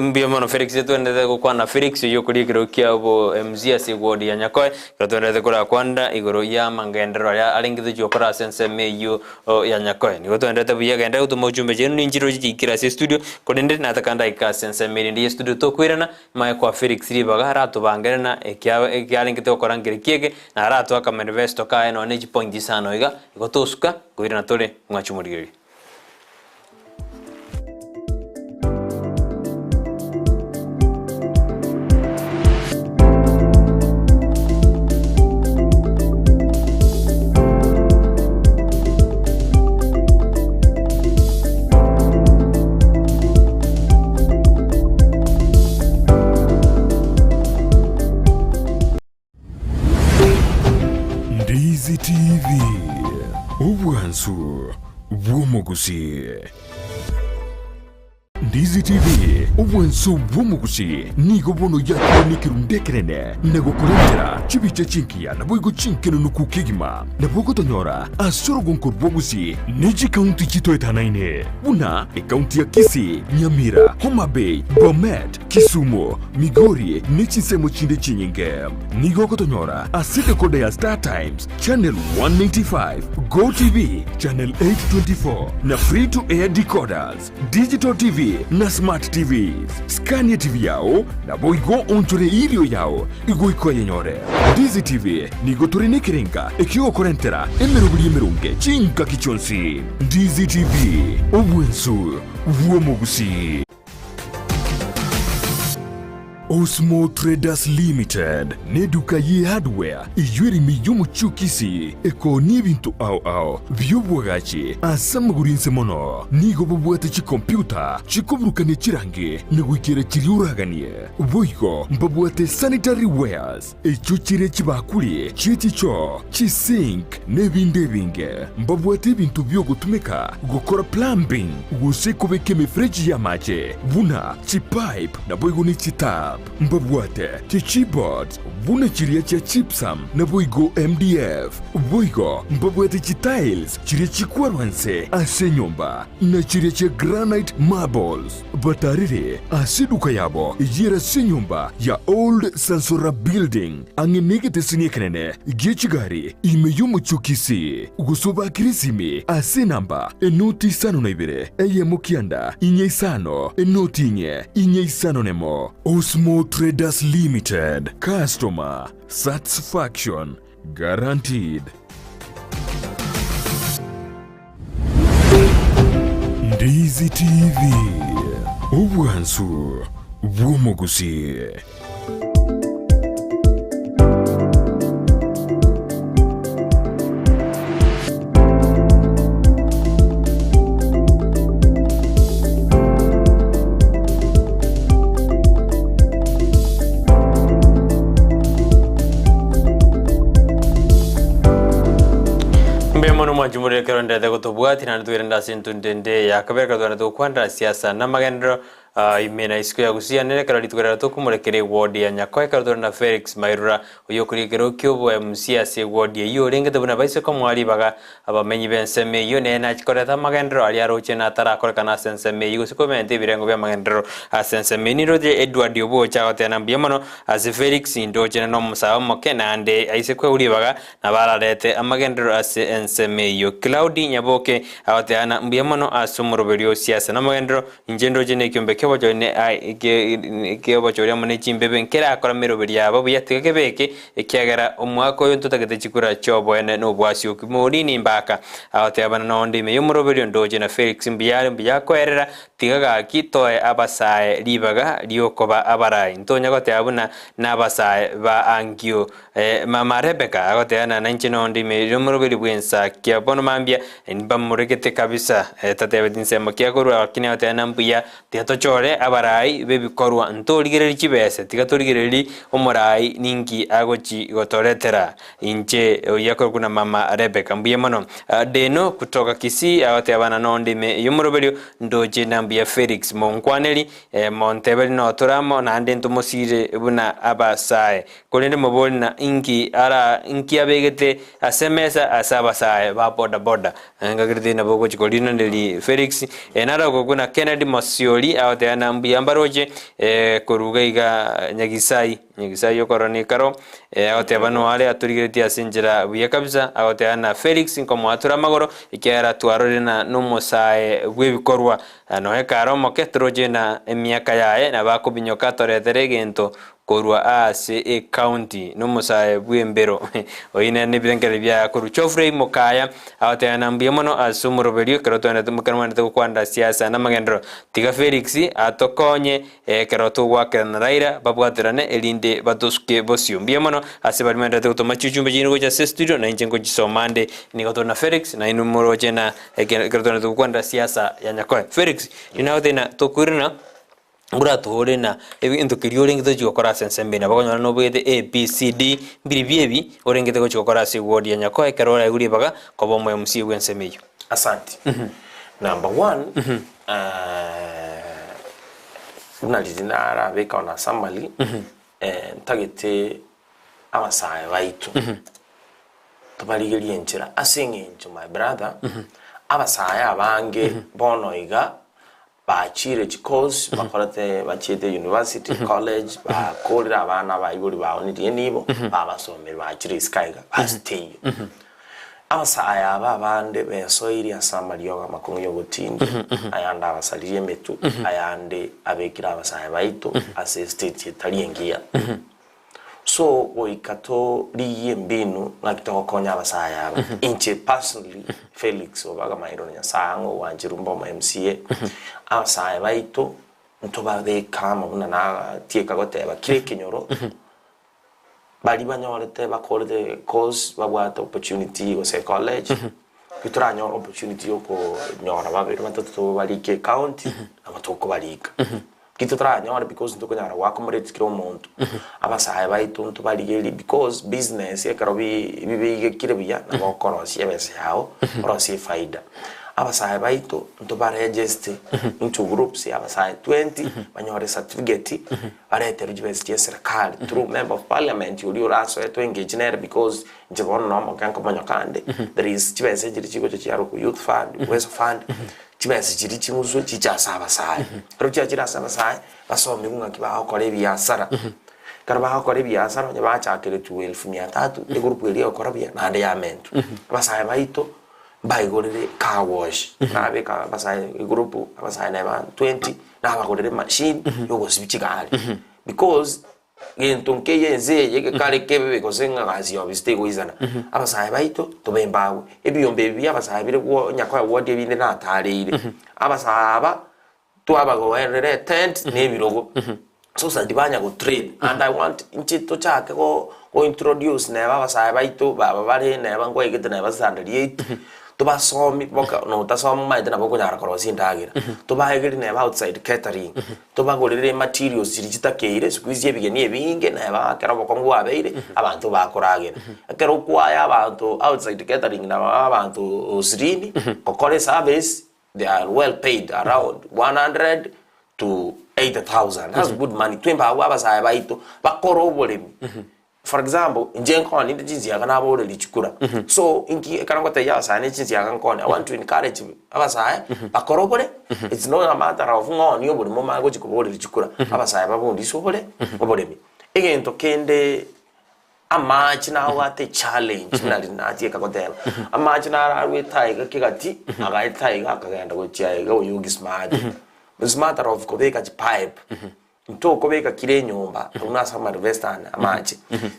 Mbuya mono Felix twenderete gokwana Felix oyio okoria ekerogo kia obo MC ase eward ya Nyakoe ekero twenderete korakwanera igoro ya amagenderero aria arenge tochia gokora ase ensemo eyio ya Nyakoe. Nigo twenderete buya genderera gotoma ochumbe chiaino ninchire roche chiikire ase estudio korende nataka ndaika ase ensemo erinde ye studio tokoirana mae koa Felix ribaga aratobangere na ekia ekiarengete gokora nkere kieke na aratoe akamanifesto kaye nonya ne chipoint isano iga Igo tosuka, nkoirana tore mwache omorigereria. Ndizi TV, obwansu bw'omogusii. Ndizi TV, obwansu bw'omogusii nigo bono yakire nekerundu ekenene na gokorentera chibicha chingiya naboigo chinkenunuku kegima. Nabo ogotonyora ase orogonko rw'ogusii ne chikaunti chitoetanaine buna ekaunti ya Kisii, Nyamira, Homa Bay, Bomet, Kisumu, Migori ne chinsemo chinde chinyinge. Nigo ogotonyora ase decoder ya Star Times, channel 195, Go TV, channel 824, na free to air decoders, digital TV na smart TVs. Scania TV yao naboigo onchore erio yao igoika oyenyore. Ndizi TV nigo tore nekerenga ekiogokorentera emeroberi emeronge chingaki chionsi. Ndizi TV, obwensu bw'omogusii. Osmo Traders Limited neduka ye hardware eyio ere ime y'omochie o Kisii ekoonia ebinto ao ao bi'obwagachi ase amagoro inse mono. Nigo babwate chikompyuta chikoburukania chirangi na goikera chiria oraganie. Boigo mbabwate sanitary wares Echio chire chibakuri chie chichoo, chisink, na ebinde ebinge. Mbabwate ebinto bi'ogotumeka gokora plumbing gose kobeka emefereji y'amache buna chipipe naboigo ne chitap. Mbabwate chichipboards buna chiria chia gypsum naboigo MDF. Boigo mbabwate chitiles chiria chikwarwa nse ase enyomba na chiria chia granite marbles. Batarire ase eduka yabo eyere ase enyomba ya Old Sansora Building, ang'e negeteseni ekenene gie chigari ime y'omochie o Kisii, gose obakire esimi ase enamba enoti isano na ibere, eyemo kianda, inye isano, enoti inye, inye isano nemo. Osmo Traders Limited, Customer Satisfaction Guaranteed. Ndizi TV, obwansu bw'omogusii. Mbuya mono mwanchi more ekero ndete gotobwatia naende twerende ase entunto ende ya kabere ekero twerende gokwanera siasa na amagenderero ah, ime na isiko ya Gusii ane ekero rituko riaria tokomorekera eward ya Nyakoe ekero tore na Felix Mairura oyio okoria ekero kia obo MC ase eward eyio orengete buna baise komoa ribaga Abamenyi b'ensemo eyio nere nachie koreta amagenderero aria aroche na atarakorekana ase ensemo eyio, gose komenta ebirengo bi'amagenderero ase ensemo eyio. Nindoche Edward oboche agotena mbuya mono ase Felix, indoche nere nomosae omoke, naende aise kwegwa ribaga nabo ararete amagenderero ase ensemo eyio. Claudi Nyaboke agoteba mbuya mono ase omoroberio o siasa namagenderero, inche ndoche nekiombe ki'omo. ki'obochori ne ki'obochori amo ne chimbebe nkerakora meroberi yabo buya, tiga kebeke, ekiagera omwaka oyo ntotagete chikura chi'oboene na obwasioki. Morini mbaka agotebana nonde ime y'omoroberio ndoche na Felix mbuya are mbuya akoerera, tiga gaki toe abasae ribaga ri'okoba abarai. Ntonya goteba buna nabasae ba ankio. Mama Rebecca agoteba na nainche nonde ime y'omoroberio bw'ensakia bono mambia mbamoregete kabisa tatebeti nsemo ki akorwa lakini agoteba na mbuya tiga tochore abarai b'ebikorwa ntorigereria chibese tiga torigereria omorai ninki agochi gotoretera inche oyio akorokwa na mama Rebecca mbuya mono Deno kutoka Kisii agoteba na nonde ime y'omoroberio ndoche na mbuya Felix monkwaneri monteberi notore amo naende ntomosire buna abasae Korende mobori na inki ara inki abegete ase emesa ase abasae ba boda boda. Ngagerete nabo ogochi korinaneri Felix naro okokwa na Kennedy Mosiori agoteba na mbuya mbaroche koruga iga Nyagisai Nyagisai okorora ne ekaro agoteba noare atorigeretie ase enchera buya kabisa agoteba na Felix nkomoatora amagoro ekiagera twarorire na nomosae bw'ebikorwa noe kare omoke toroche na emiaka yaye nabo akobinyoka atoretere egento Korwa aase ecounty nomosae bw'embero oyio nere nebirengererio biaye korwa Geoffrey Mokaya agoteba na mbuya mono ase omoroberio ekero twaendete ekero mwaendete gokwanera siasa na amagenderero tiga Felix atokonye ekero togoakerana na Raila babwaterane erinde batosuke bosio mbuya mono ase baria mwaenderete gotoma chichumbe chiino gocha ase estudio na inche ngochisoma nde nigo tore na Felix nainwe moroche na ekero twaendete gokwanera siasa ya Nyakoe Felix riria nagotebia tokoirana. Mboratoore na egento keria orengete gochia gokora ase ensemo eye. Nabo okonyora nobwete A, B, C, D, mbiribio ebi orengete gochia gokora ase eward ya Nyakoe ekero oraigwe ribaga koba omo MC bw'ensemo eyio. Asante. Number one, buna riria narabeka on a summary, ntagete abasae baito tobarigerie enchera ase eng'encho my brother, abasae abange bono iga Bachire chicourse bakorete bachiete university, college, bakorire abana abaibori baonirie enibo, babasomire bachire isiko aiga basiteiyo. Abasae aba abande besoirie ase amariogo amakong'u y'ogotindia, ayande abasaririe emetwe, ayande abekire abasae baito ase estate etari engiya. So goika torigie embinu ng'aki togokonya abasae aba. Inche personally Felix Obaga Maironi Nyasae ang'e ogwancherwa mbe omo MCA, abasae baito ntobabeke amo buna natieka goteba kera ekenyoro baria banyorete bakorete course babwate opportunity gose college, ekero toranyore opportunity ya okonyora babere batato tobarike ecounty nabo tokobarika. Ki totaranyore because ntokonyara go accommodate kera omonto. Abasae baito ntobarigerie because business ekero bi bibeigekire buya nabo okorosia ebesa yago, orosie efaida. Abasae baito ntobaregeste into groups ya abasae 20 banyore certificate bareterwe chibesa chia eserekari through member of parliament oria orasoe to engage nere because inche bono nomoke nkomonyoka ande there is chibesa echiria chigocha chiarokwa youth fund, uwezo fund. Chibesa chiria ching'uswe chiche ase abasae. Ekero chiachire ase abasae, basomigwe ng'aki bagokora ebiasara. Ekero bagokora ebiasara onye bachakeretwe elfu mia tatu, egroup eria egokora buya naende yamentwa. Abasae baito mbaigorere car wash, nabeka abasae egroup, abasae neba 20, nabagorere emachine ya ogosibia chigari because. Gento nkeiyo ense eye gekare kebe gose ng'a gasi ya ofisi tegoisana. Abasae baito tobe mbagwe. Ebiombe ebi bia abasae bire gwo nyakoe ward ebinde natareire. Abasae aba twabagoerera etent na ebirogo so that banya go train and I want inche tochake go go introduce neba abasae baito baba bare neba nkwaigete neba standard eight. Tobasomi boka notasoma omanyete nabo okonyara korosia endagera. Tobaegerie neba outside catering. Tobagorere ematerials chiria chitakeire, siku hizi ebigeni ebinge neba ekero obokong'u bwabeire, abanto bakoragera. Ekero okwaya abanto outside catering nabo abanto osirini, gokora eservice, they are well paid around 100 to 80,000, that's good money. Twembe abwo abasae baito, bakore oboremi. For example, inche nkoonia inde chinsiaga naboreri chikura. So, inki ekero ngotebia abasae ne chinsiaga nkoonia, I want to encourage abasae bakore obore, it's not a matter of ng'a oonie oboremo omanye gochia koboreri chikura. Abasae babundiswe obore, oboremi. Egento kende amache nabwate echallenge buna riria natieka goteba, amache naro arwete aiga kegati, agaeta aiga akagenda gochia aiga oyio Gismati. It's matter of kobeka chipipe, ntokobeka kira enyomba buna ase amarivesta ane amache,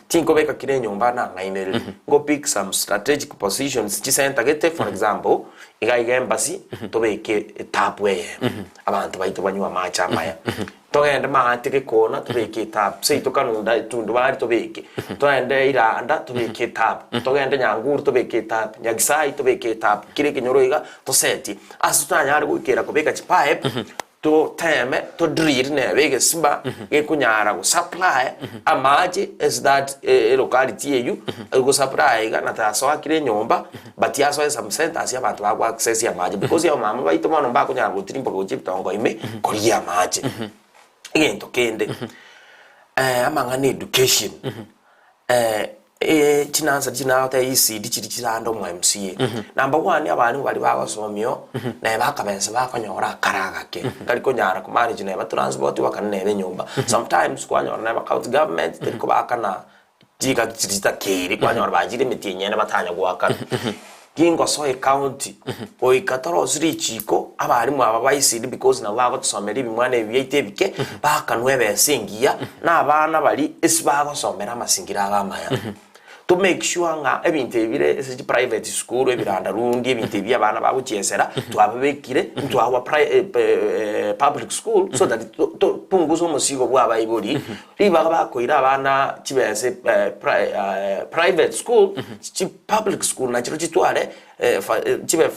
tinkobeka kira enyomba nang'ainereria, ngo pick some strategic positions chisenta gete for example, iga iga embassy tobeke etap eyemo, abanto baito banywe amache amaya. Togende maate gekona tobeke etabu, seito kanunda etundubari tobeke, togende iranda tobeke etabu, togende nyanguru tobeke etabu, nyagisai tobeke etabu, kera ekenyoro iga tosetie. Ase totanyare goikera kobeka chipipe, toteme to drill nebe egesima gekonyara go supply amache ase that elocality eywo, ego supply iga na tasoa kera enyomba, but asoe some centers abanto bago access amache because abamama baito bono mbakonyara gotirimboka gochia ebitongo ime korigia amache. Egento kende, amang'ana education, chinansa chinagoteba ECD chiria chirande omo MCA. Number one abalimu baria bagosomia oo, naye bakabensa bakonyora akare agake, tari konyara ko manage neba transport bakana nere enyomba. Sometimes kwanyora neba county government teri kobakana Chingaki chiria chitakeire kwanyora bachire emeti enyene batanya goakana. Gingosoa ecounty goika torosie richiko abalimu aba ba ECD because nabo bagotosomera ebimwana ebi biaito ebike bakanwa ebesa engiya na abana baria ase bagosomera amasingira abo amaya. To make sure ng'a ebinto ebi bire ase chiprivate school ebiranda rundi ebinto ebi abana bagochiesera twababekire ntwagwa public school so that topunguze omosigo bwa abaibori Ribaga bakoira abana chibesa private school, chi public school nachirobio chitware chibe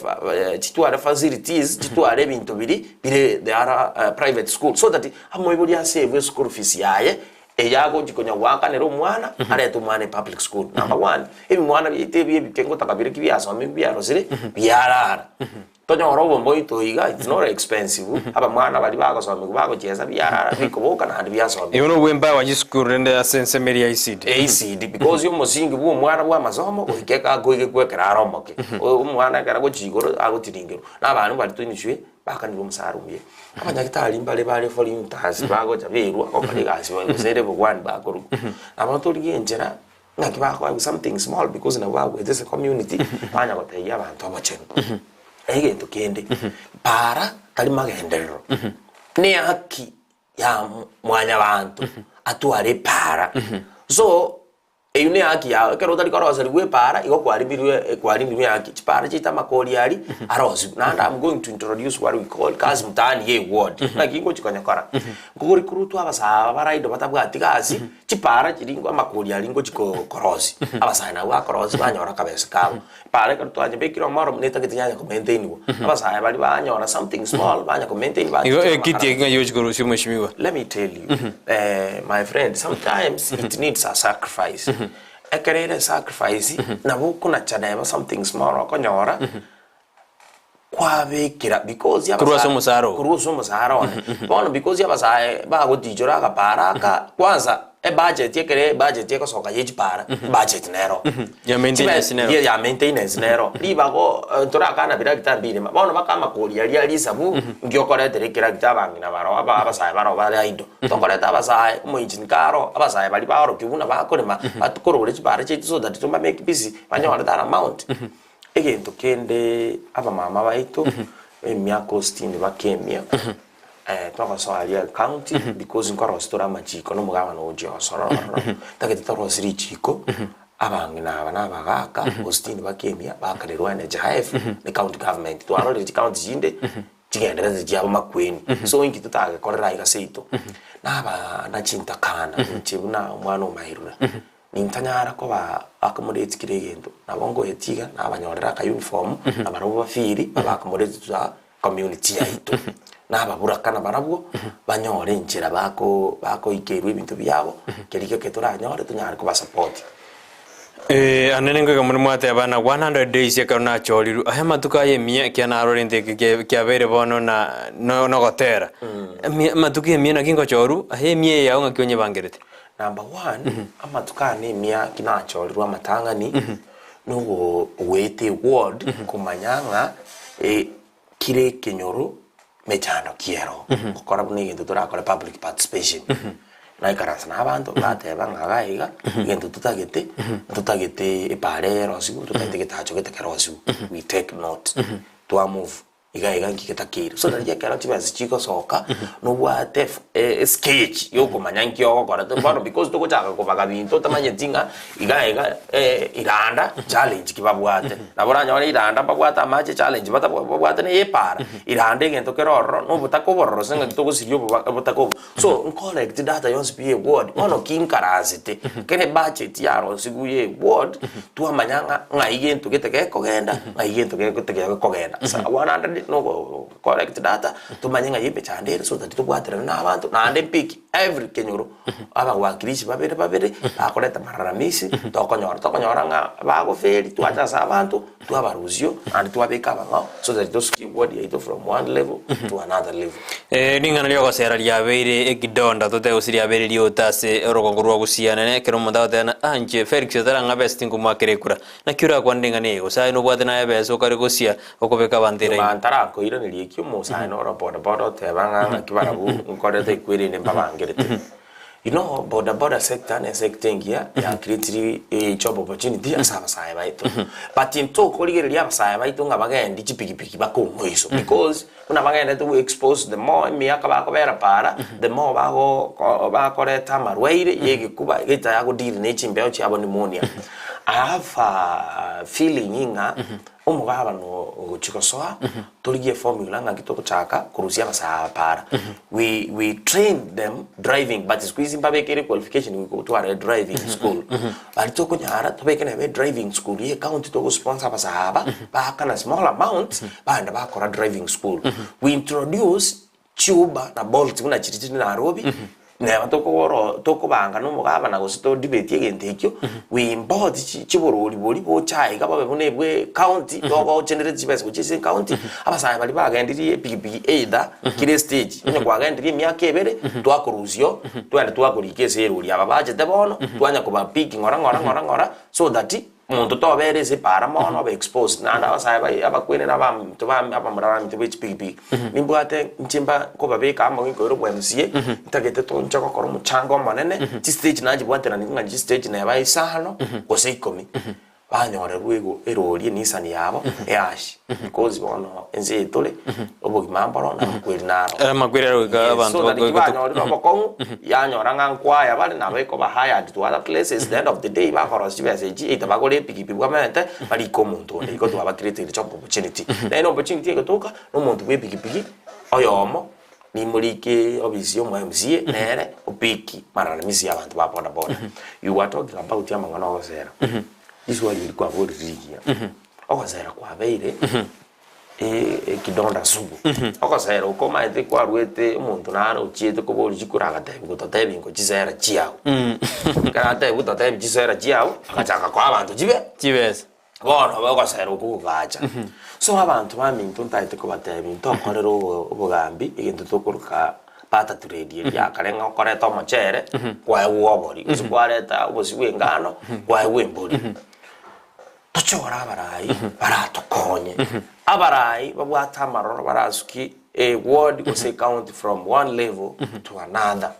chitware facilities, chitware ebinto biria bire the other private school so that amoibori asave eschool fees yaye eye agochi konya goakanera omwana arete omwana epublic school. Number one, ebimwana biaito ebi ebike ngotaka bire ki biasomigwe biarosire biarara. Tonyore obomboito iga it's not expensive, abamwana baria bagosomigwa bagochiesa biarara bikoboka naende biasomigwa. Igo nobwo empower chisukuru rende ase ensemo eria ya ECD. ECD because omosingi bwa omwana bwa amasomo goika eka akoigekwa ekero are omoke. Omwana ekero agochia igoro agotiringerwa, na abana baria toinchwe bakanirwe omosara omuya. Abanyagitari mbare bare volunteers bagocha berwa gokora egasi gose ere bogwani bakorwa. Nabo torigie enchera Naki bakoegwa something small because nabo bagwete ase community banya gotebia abanto obochenu. Egento kende, para tari magenderero, ne haki ya mwanyabanto atware epara. So eywo ne haki yago, ekero otari koroserigwa epara igo kwarimirwe kwarimirwe ehaki. Chipara chiaito amakori aria arosigwe. Naende am going to introduce what we call kazi mtaani ya eward. Naki ngochi konyekora, nkorecruitwa abasae aba bare idle batabwati gasi. Chipaara chiria amakori aria ngochia korosia, abasae nabwo bakorosia banyora akabesa kabo. Epaara ekero twanyebekire omoro netagete yanya komaintainigwa, abasae baria banyora something small banya komaintain Igo bachicha ekiti amakara. eki ng'ai ochi korusia omweshimiwa? Let me tell you my friend sometimes it needs a sacrifice. Ekero ere sacrifice nabo okonacha neba something small okonyora. Kwabekera because Korwa ase omosara oo. Korwa ase omosara one. Bono because abasae bagotichora agapara aka, kwanza ebudget ekere ebudget egosoka ye chipara, ebudget nero. Ya maintenance Chibe- nero. ye- ya maintenance nero. Ribaga oo torakana biragita mbirema, bono baka amakori aria a risabu, nki okoretera ekeragita abang'ina baroo aba abasae baroo bare idle. Tokoreta abasae omoinchini karo, abasae baria baorokia buna bakorema, batokorore chipara chiaito so that toba make busy, banyore that amount. Egento kende abamama baito emiaka ositini bakemia twagosoa aria ecounty because nkorosia tore amachiko na omogabana ogochia gosora ororo tagete torosie richiko abang'ina aba na abagaka ositini bakemia bakarerwa NHIF ne county government twarorire chicounty chinde chigendererete chiabo makweni so inki totagekorera aiga seito na abana chintakana inche buna omwana omairure. Nintanyara koba accommodate kera egento, nabo ngoetia iga nabanyorera aka uniform, na barabwo bafeeli babe accommodated to the community yaito. Na ababuraka nabarabwo, banyore enchera bako bakoikerwa ebinto biabo, keria geke toranyore tonyare kobasupport. Ande ningoika more mwateba na 100 days ekero nachorirwe, aya amatuko aya emia ekiagera narorente eke kia- kiabeire bono na no- nogotera. Emia amatuko emia naki ngochorwa, aye emia eye yao ng'aki onyebangerete? Number one, amatuko ane emiaki nachorirwe amatang'ani, nogo goeta eward komanya ng'a kire ekenyoro mechando ki ero, gokora buna egento torakore public participation. Naikaransa na abanto, bateba ng'a iga iga, egento totagete, ntotagete epaara eye erosiwe, ntotagete egetacho gete kerosiwe, we take note, twamove. Iga iga nki getakeire. So nari ekero chibesa chigosoka, nobwate ef- e- esketch ya okomanya nki ogokora. Bono because togochaka kobaga binto otamanyeti ng'a iga iga iranda challenge ki babwate. Nabo oranyore iranda mbabwate amache challenge batabwa babwate na epara, iranda egento kere ororo na obotaka obororo ase engaki togosiria oboba obotaka obo. So nkocorrect data yonsi pi ya eward, bono ki nkaransete, kere ebudget yarosigwe ya eward, twamanya ng'a ng'ai gento gete gekogenda, ng'ai gento gete gekogenda. Ase 100 nogo correct data, tomanye ng'ai emechando ere so that tobwaterane na abanto, naende mpiki every kenyoro, abawakilishi babere babere, bakoreta malalamishi, tokonyora tokonyora ng'a bagoferi, twacha ase abanto, twabarusio, naende twabeka abang'ao, so that tosukie eward yaito from one level to another level. Ring'ana ri'ogosera riabeire ekidonda, tote gose riabeire riota ase orogongo rwa gusii nene, ekero omonto agoteba ng'a ah inche Felix otarang'a besa tinkomoakera ekura. Naki orakwane ring'ana eri? Gose aye nobwate naye ebesa okare gosia okobeka abanto eraini? Nyuma ntarakoiraneria ekio, omosae noro boda boda oteba ng'a ng'aki barabwo nkorete ekwerende mbabangerete. You know boda boda sector ne sector engiya ya creatiri job opportunity ase abasae baito. But ntokorigereria abasae baito ng'a bagendi chipikipiki baka omoiso because buna bagendete go expose the more emiaka bakobera para the more bago bakoreta amarwaire ya egekuba getaya go deal ne chimbeo chiabo pneumonia. I have a feeling ng'a Omogabane ogochia gosoa, torigie eformula ng'aki togochaka korusia abasae aba para. We we train them driving but siku hizi mbabekere qualification goika otware driving school. Baria tokonyara tobeke neba edriving school ye ecounty togosponsor abasae aba, baakana small amount, bagenda bakora driving school. We introduce Chiuba na Bolt buna chiria chire Nairobi, neba tokogoro tokobanga na omogabana gose to debate egento ekio, we import chi chiborori boria bocha iga bobe buna ebwe county, togo generate chibesa gochia ase ecounty, abasae baria bagendirie epikipiki either kera estage, onye kwagendirie emiaka ebere, twakorusia oo, twagenda twakorika ase erori aba bachete bono, twanya koba pick ng'ora ng'ora ng'ora ng'ora, so that. Omonto tobera ase epaara mono obe exposed, naende abasae bai abakwene na abanto ba abamura baminto be chipigipigi, nimbwate inche mba nkobabeka amo nkoira obwa MCA, ntagete tonche gokora omochango omonene, chistage nachibwaterani ng'a chistage neba isano gose ikomi, banyorerwa ego erori enissan yabo eash because bono ense eye tore, obogima mboro na amakweri naro. Amakweri aro goika Yes, abanto so that bagoika to- kibanyorire obokong'u, yanyora ng'a nkwaya bare nabo ekoba hired to other places, the end of the day bakorosia chibesa echi either bagore epikipi bwamenete barike omonto onde igo twabacreateire job opportunity. Naende opportunity egotoka na omonto bwa epikipiki oyomo nimorike ofisi ya omo MCA nere opiki malalamishi ya abanto ba boda boda. You are talking about amang'ana ogosera, riswali eri kwaborire rigiya, ogosera kwabeire. Ekidonda sugu. Ogosera oko omanyete kwarwete omonto nare ochiete koboria chikura agatebiwa gototebi ingo chisera chiao. Ekero atebiwa totebi chisera chiao, agachaka koa abanto chibe Chibesa. Bono ogosera okwo gogacha. So abanto baminto ntagete kobatebia ntokorere obo obogambi egento tokoroka barter trade eria ya kare ng'a okoreta omochere kwaegwa obori, gose kwareta obosie bwa engano kwaegwa embori. Tochore abarai baratokonye, abarai babwate amaroro barasukie a ward gose a county from one level to another.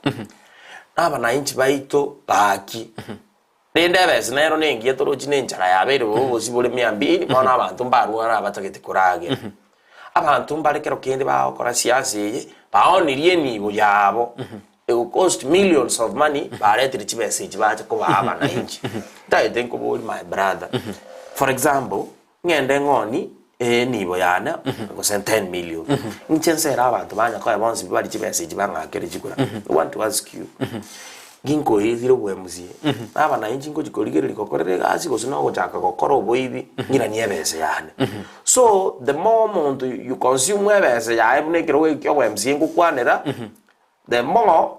Na abanainchi baito gaki, rende ebesa nero nengiya torochi na enchara yabeire bobe obosie bore mia mbili, bono abanto mbarware abatagete koragera. Abanto mbare kero kende bagokora siasa eye, baonirie enibo yabo. It will cost millions of money baretire chibesa echi bache kobaa abananchi. Ntagete nkoborie my brother, for example, ng'ende ng'oni enibo yane gose 10 million, inche nsere abanto ba Nyakoe bonsi pi barie chibesa echi bang'akere chikura. I want to ask you, ginkoirire obwa MCA, na abananchi ngochi korigereria gokorera egasi gose nogochaka gokora oboibi ng'iranie ebesa yane. So the more omonto you consume ebesa yaye buna ekerogo eki kia obwa MCA ngokwanera, The more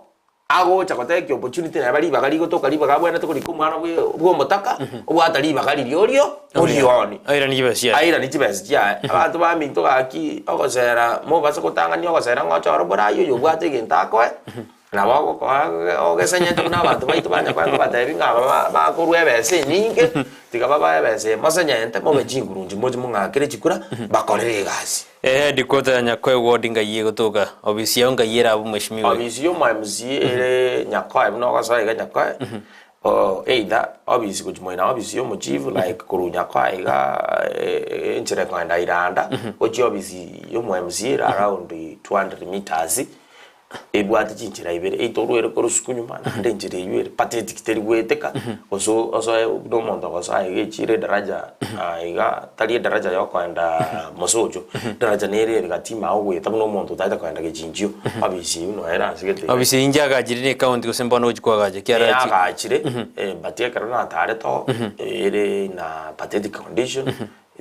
agocha gotake opportunity neba ribaga rigotoka ribaga abwenerete korika omwana bwe bw'omotaka obwata ribaga riria orio orioni Airanie chibesa chiaye. airanie chibesa chiaye. Abanto baminto gaki ogosera mobase gotang'ania ogosera ng'a ochore oborai oyo obwate egento akoe nabo ogokoa ogesenyete buna abanto baito banya koe nkobatebi ng'a aba ba bakorwa ebesa enyinge tiga babae ebesa eye mosenyente mobe chinguru inche moche mong'akere chikura mbakorere egasi. Eheadquarter ya Nyakoe ward ngai egotoka? Obisi yao ngai ere abwo mweshimiwa? Obisi ya omo MCA ere Nyakoe buna ogosoa iga Nyakoe. Oo either obisi gochia moino obisi ya omochief like korwa Nyakoa iga enchera ekogenda Iranda gochia obisi ya omo MCA ere around 200 meters ebwate chinchera ibere either orwere korwa suku nyuma naende enchera eywo ere pathetic teri goeteka gose osoe buna omonto ogosoa iga echiro edaraja iga tari edaraja ya okoenda mosocho edaraja nere ere gati ime agoeta buna omonto otagete koenda gechinchio obisi eywo noyo ere ase gete iga. Obisi eyio inche agachire ne county gose mbono gochia koagacha ekiagera chi. Eyagachire but ekero natarete oo ere in a pathetic condition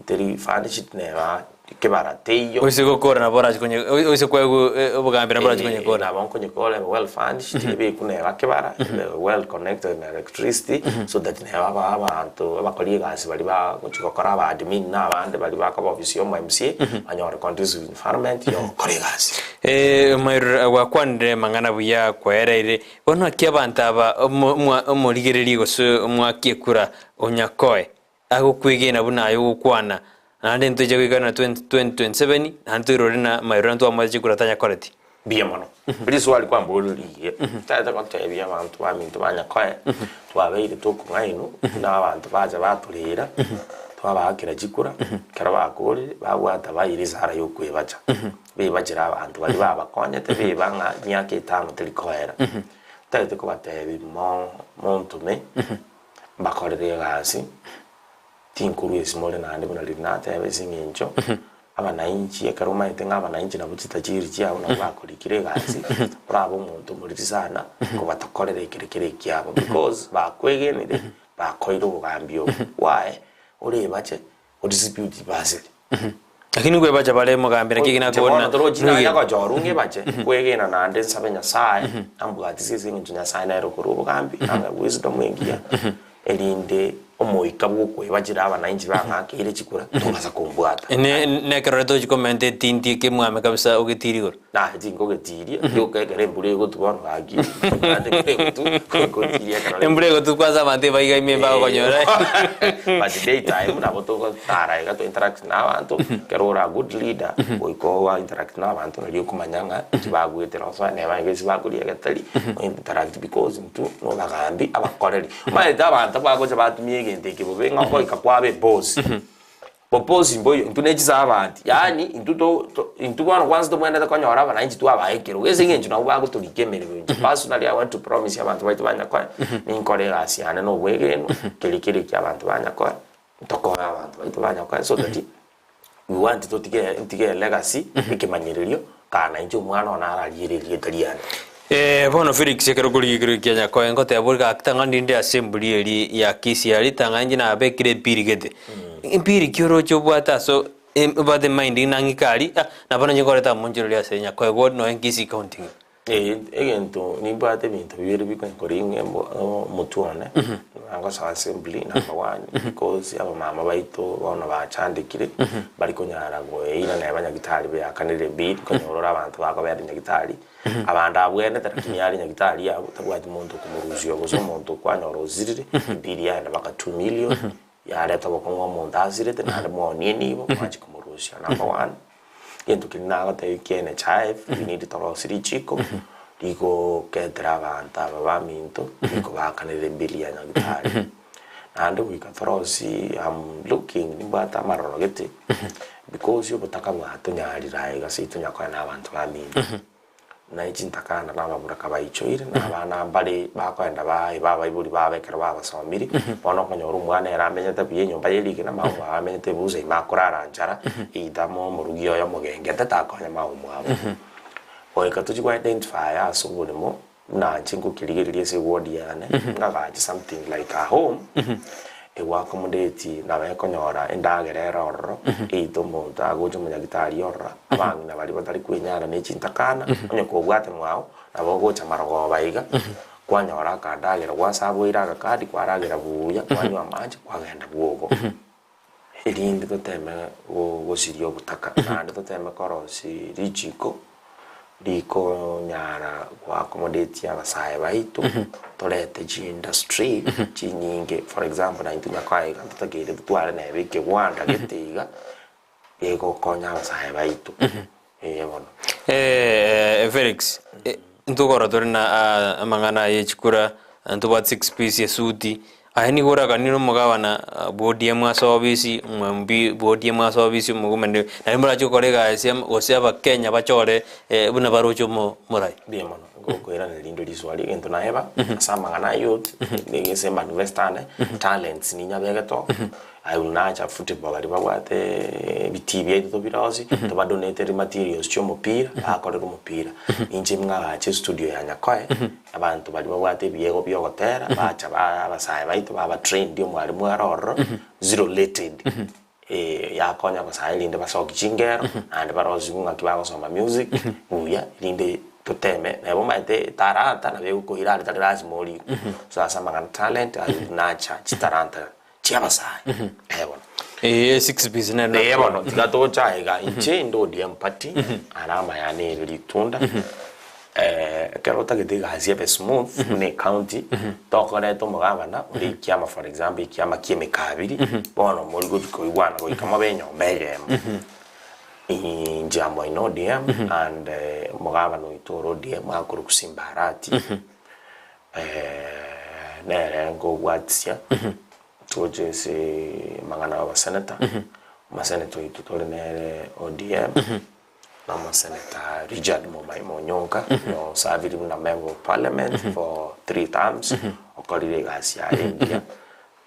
teri furnished neba kebara teiyo. Oise gokora nabo orache konye oise koegwa obogambi nabo orache konyekora. Nabo nkonyekora ebe well furnished ebekwe neba kebara ebe well connected na electricity so that neba aba abanto abakori egasi baria bagochi gokora aba admin na abande baria bakoba ofisi ya omo MCA banyore conducive environment ya ogokora egasi. Omoirore gwakwanire amang'ana buya kwaereire. Bono naki abanto aba omorigererie gose omwaki ekura onyakoe agokwegena buna aye ogokwana, naende ntoiche goikana 2027 naende toirore na amairore ntwamoete chikura tanyakoreti. Mbuya mono. Riswali kwamborire rigiya. Ntagete gotebia abanto baminto ba Nyakoe, twabeire tokong'ainwa buna abanto bacha batorera, twabaakera chikura, ekero bakorire, babwata baira esara ya okwebacha. Bebachere abanto baria babakonyete, beba ng'a emiaka etano teri koera. Ntagete kobatebia mo montome, mbakorere egasi, tinkorwa esimore naende buna riria nateba ase eng'encho, abanainchi ekero omanyete ng'a abanainchi nabwo chitajiri chiabo nabwo bakorikire egasi, orabe omonto omoriri sana, kobatokorera ekere kere ekiabo because bakwegenire, bakoire obogambi obo, why orebache odispute basiri. Lakini nkwebacha bare mogambi naki ekina Inche bono kona torochi nanya gochorwa ng'ebache, nkwegena naende nsabe Nyasaye, ambwatise ase eng'encho Nyasaye nere okorua obogambi, ang'e wisdom engiya, erinde omoika bw'okwebachera abanainchi bang'akeire chikura, tobasa kombwata. Ne nekerore tochi komenta etinti ekemwame kabisa ogetirie igoro. Naye tinkogetiria, rioka ekero embura egotwa bono gaki, naende embura egotwa, nkotiria ekero Embura egotwa kwanza abanto ebaiga ime mbagokonyora. But day time nabo togotara iga to interact na abanto, ekero ore a good leader, goika oba interact na abanto nario okomanya ng'a inki bagwetera osoe neba iga ase bakoria egetari, o interact because intwe nobagambi abakoreri. Omanyete abanto bagocha batumia egento eke bobe ng'a ogoika kwaba eboss. Bobosi mboiyo, intwe ne chisabanti, yaani intwe to to intwe bono kwanza tobwenerete konyora abananchi twabae ekerogo ase eng'encho nabwo bagotorika emeremo intwe. Personally I want to promise abanto baito ba Nyakoe, ninkore egasi yane na obwegenwa, keria kere ekia abanto ba Nyakoe, ntokoe abanto baito ba Nyakoe so that we want totige ntige elegacy, ekemanyererio, kaa nainche omwana one arariere erieta riane. Bono Felix ekero korigia ekerogo kia Nyakoe ngoteba bori gaki tang'ani rinde ase embori eria ya Kisii aria tang'ani inche nabekire epiri gete. Mpiri ki oroche obwate ase obwate emind ng'a ng'ike aria ah nabo nainche nkoreta amonchoreri ase Nyakoe ward nonya Kisii county ng'a. Egento nimbwate ebinto bibere bikonkora ing'e omotwe one, nagosoa assembly number one because abamama baito bono bachandekire, mbari konyara koeira neba nyagitari beakanire bill, konyora ore abanto bakobera nyagitari. Abande abwenerete lakini are nyagitari yabo tabwati monto okomorusia gose omonto okwanyora osirire, ebill yaenda mpaka two million, yareta obokong'u omonto asirete naende mwaonie enibo mwachia komorusia. Number one, egento keria nagotebia kia NHIF, we need torosie richiko rigoketera abanto aba baminto rikobaakanera ebill ya nyagitari. Naende goika torosie am looking nimbwate amaroro gete, because obotaka bwatonyarire aye iga seito nyakoe na abanto bamino. Naye chintakana na ababuraka baichoire, na abana mbare bakoenda baye ba abaibori babo ekero babasomiri, bono okonyora omwana ere amenyete buya enyomba ye rigena mama omwabo amenyete ebusa ime akorara nchara, either mo omorugi oye omogengete takonya mama omwabo. Goika tochie ko identify ase oboremo. Buna inche ngokerigereria ase eward yane, ngagache something like a home, egoaccommodate nabo ekonyora endagera ere ororo, either omonto agocha omonyagitari ororo, abang'ina baria batari kwenyara ne chintakana, onye kobwate mwao, nabo ogocha marogoba iga, kwanyora akandagera gwasaboire agakadi kwaragera buya, kwanywa amache, kwagenda bwogo. Erinde toteme gosiria obotaka, naende toteme korosia richiko rikonyara goaccommodate abasae baito, torete chiindustry chinyinge, for example naintwe Nyakoe iga ntotakeire totware neba ekegwanda gete iga, gegokonya abasae baito, ee bono. Felix, ntogora tore na amang'ana aye chikura. Ntobwate six piece esuti, aye nigo oraganire omogabana bwa ODM ase obisi, omo-MP bwa ODM ase obisi, omogumende, naende morache gokora egasi amo gose abakenya bachore buna baroche omo omorai. Mbuya mono, ngokoiraneria rinde riswali egento naeba ase amang'ana a youth, nigo ase emanifesto ane, talents ninyabegete oo, I will nurture football baria babwate ebitii biaito tobirosie, tobadonatere materials chia omopira, bakorere omopira. Inche ng'agache estudio ya Nyakoe, abanto baria babwate ebiegwa bia ogotera, bacha ba abasae baito baba trained omwalimu are ororo, zero rated, yakonya abasae erinde basokie chingero, naende barosiwe ng'aki bagosoma music, buya, erinde toteme, neba omanyete etaranta nabo egokoira are tari lasima orikwe. So ase amang'ana talent, I will nurture chitaranta chi'abasae. Eh bono. Ee, six piece nere Ee bono, tiga toche aiga, inche inde ODM party, are amaya nere ritunda, ekero otagete egasi ebe smooth buna ecounty, tokoreta omogabana ore ekiama for example ekiama kia emekabiri, bono mori gochi koigwana goika mobe enyomba eyemo. Inche amo in ODM and omogabana oito ore ODM akorokwa Simba Arati, Nere nkobwatisia toche ase amang'ana y'oboseneta, omoseneta oito tore nere ODM, na omoseneta Richard Mumai Monyonka, oyo osabire buna member of parliament for three terms, okorire egasi yaye engiya,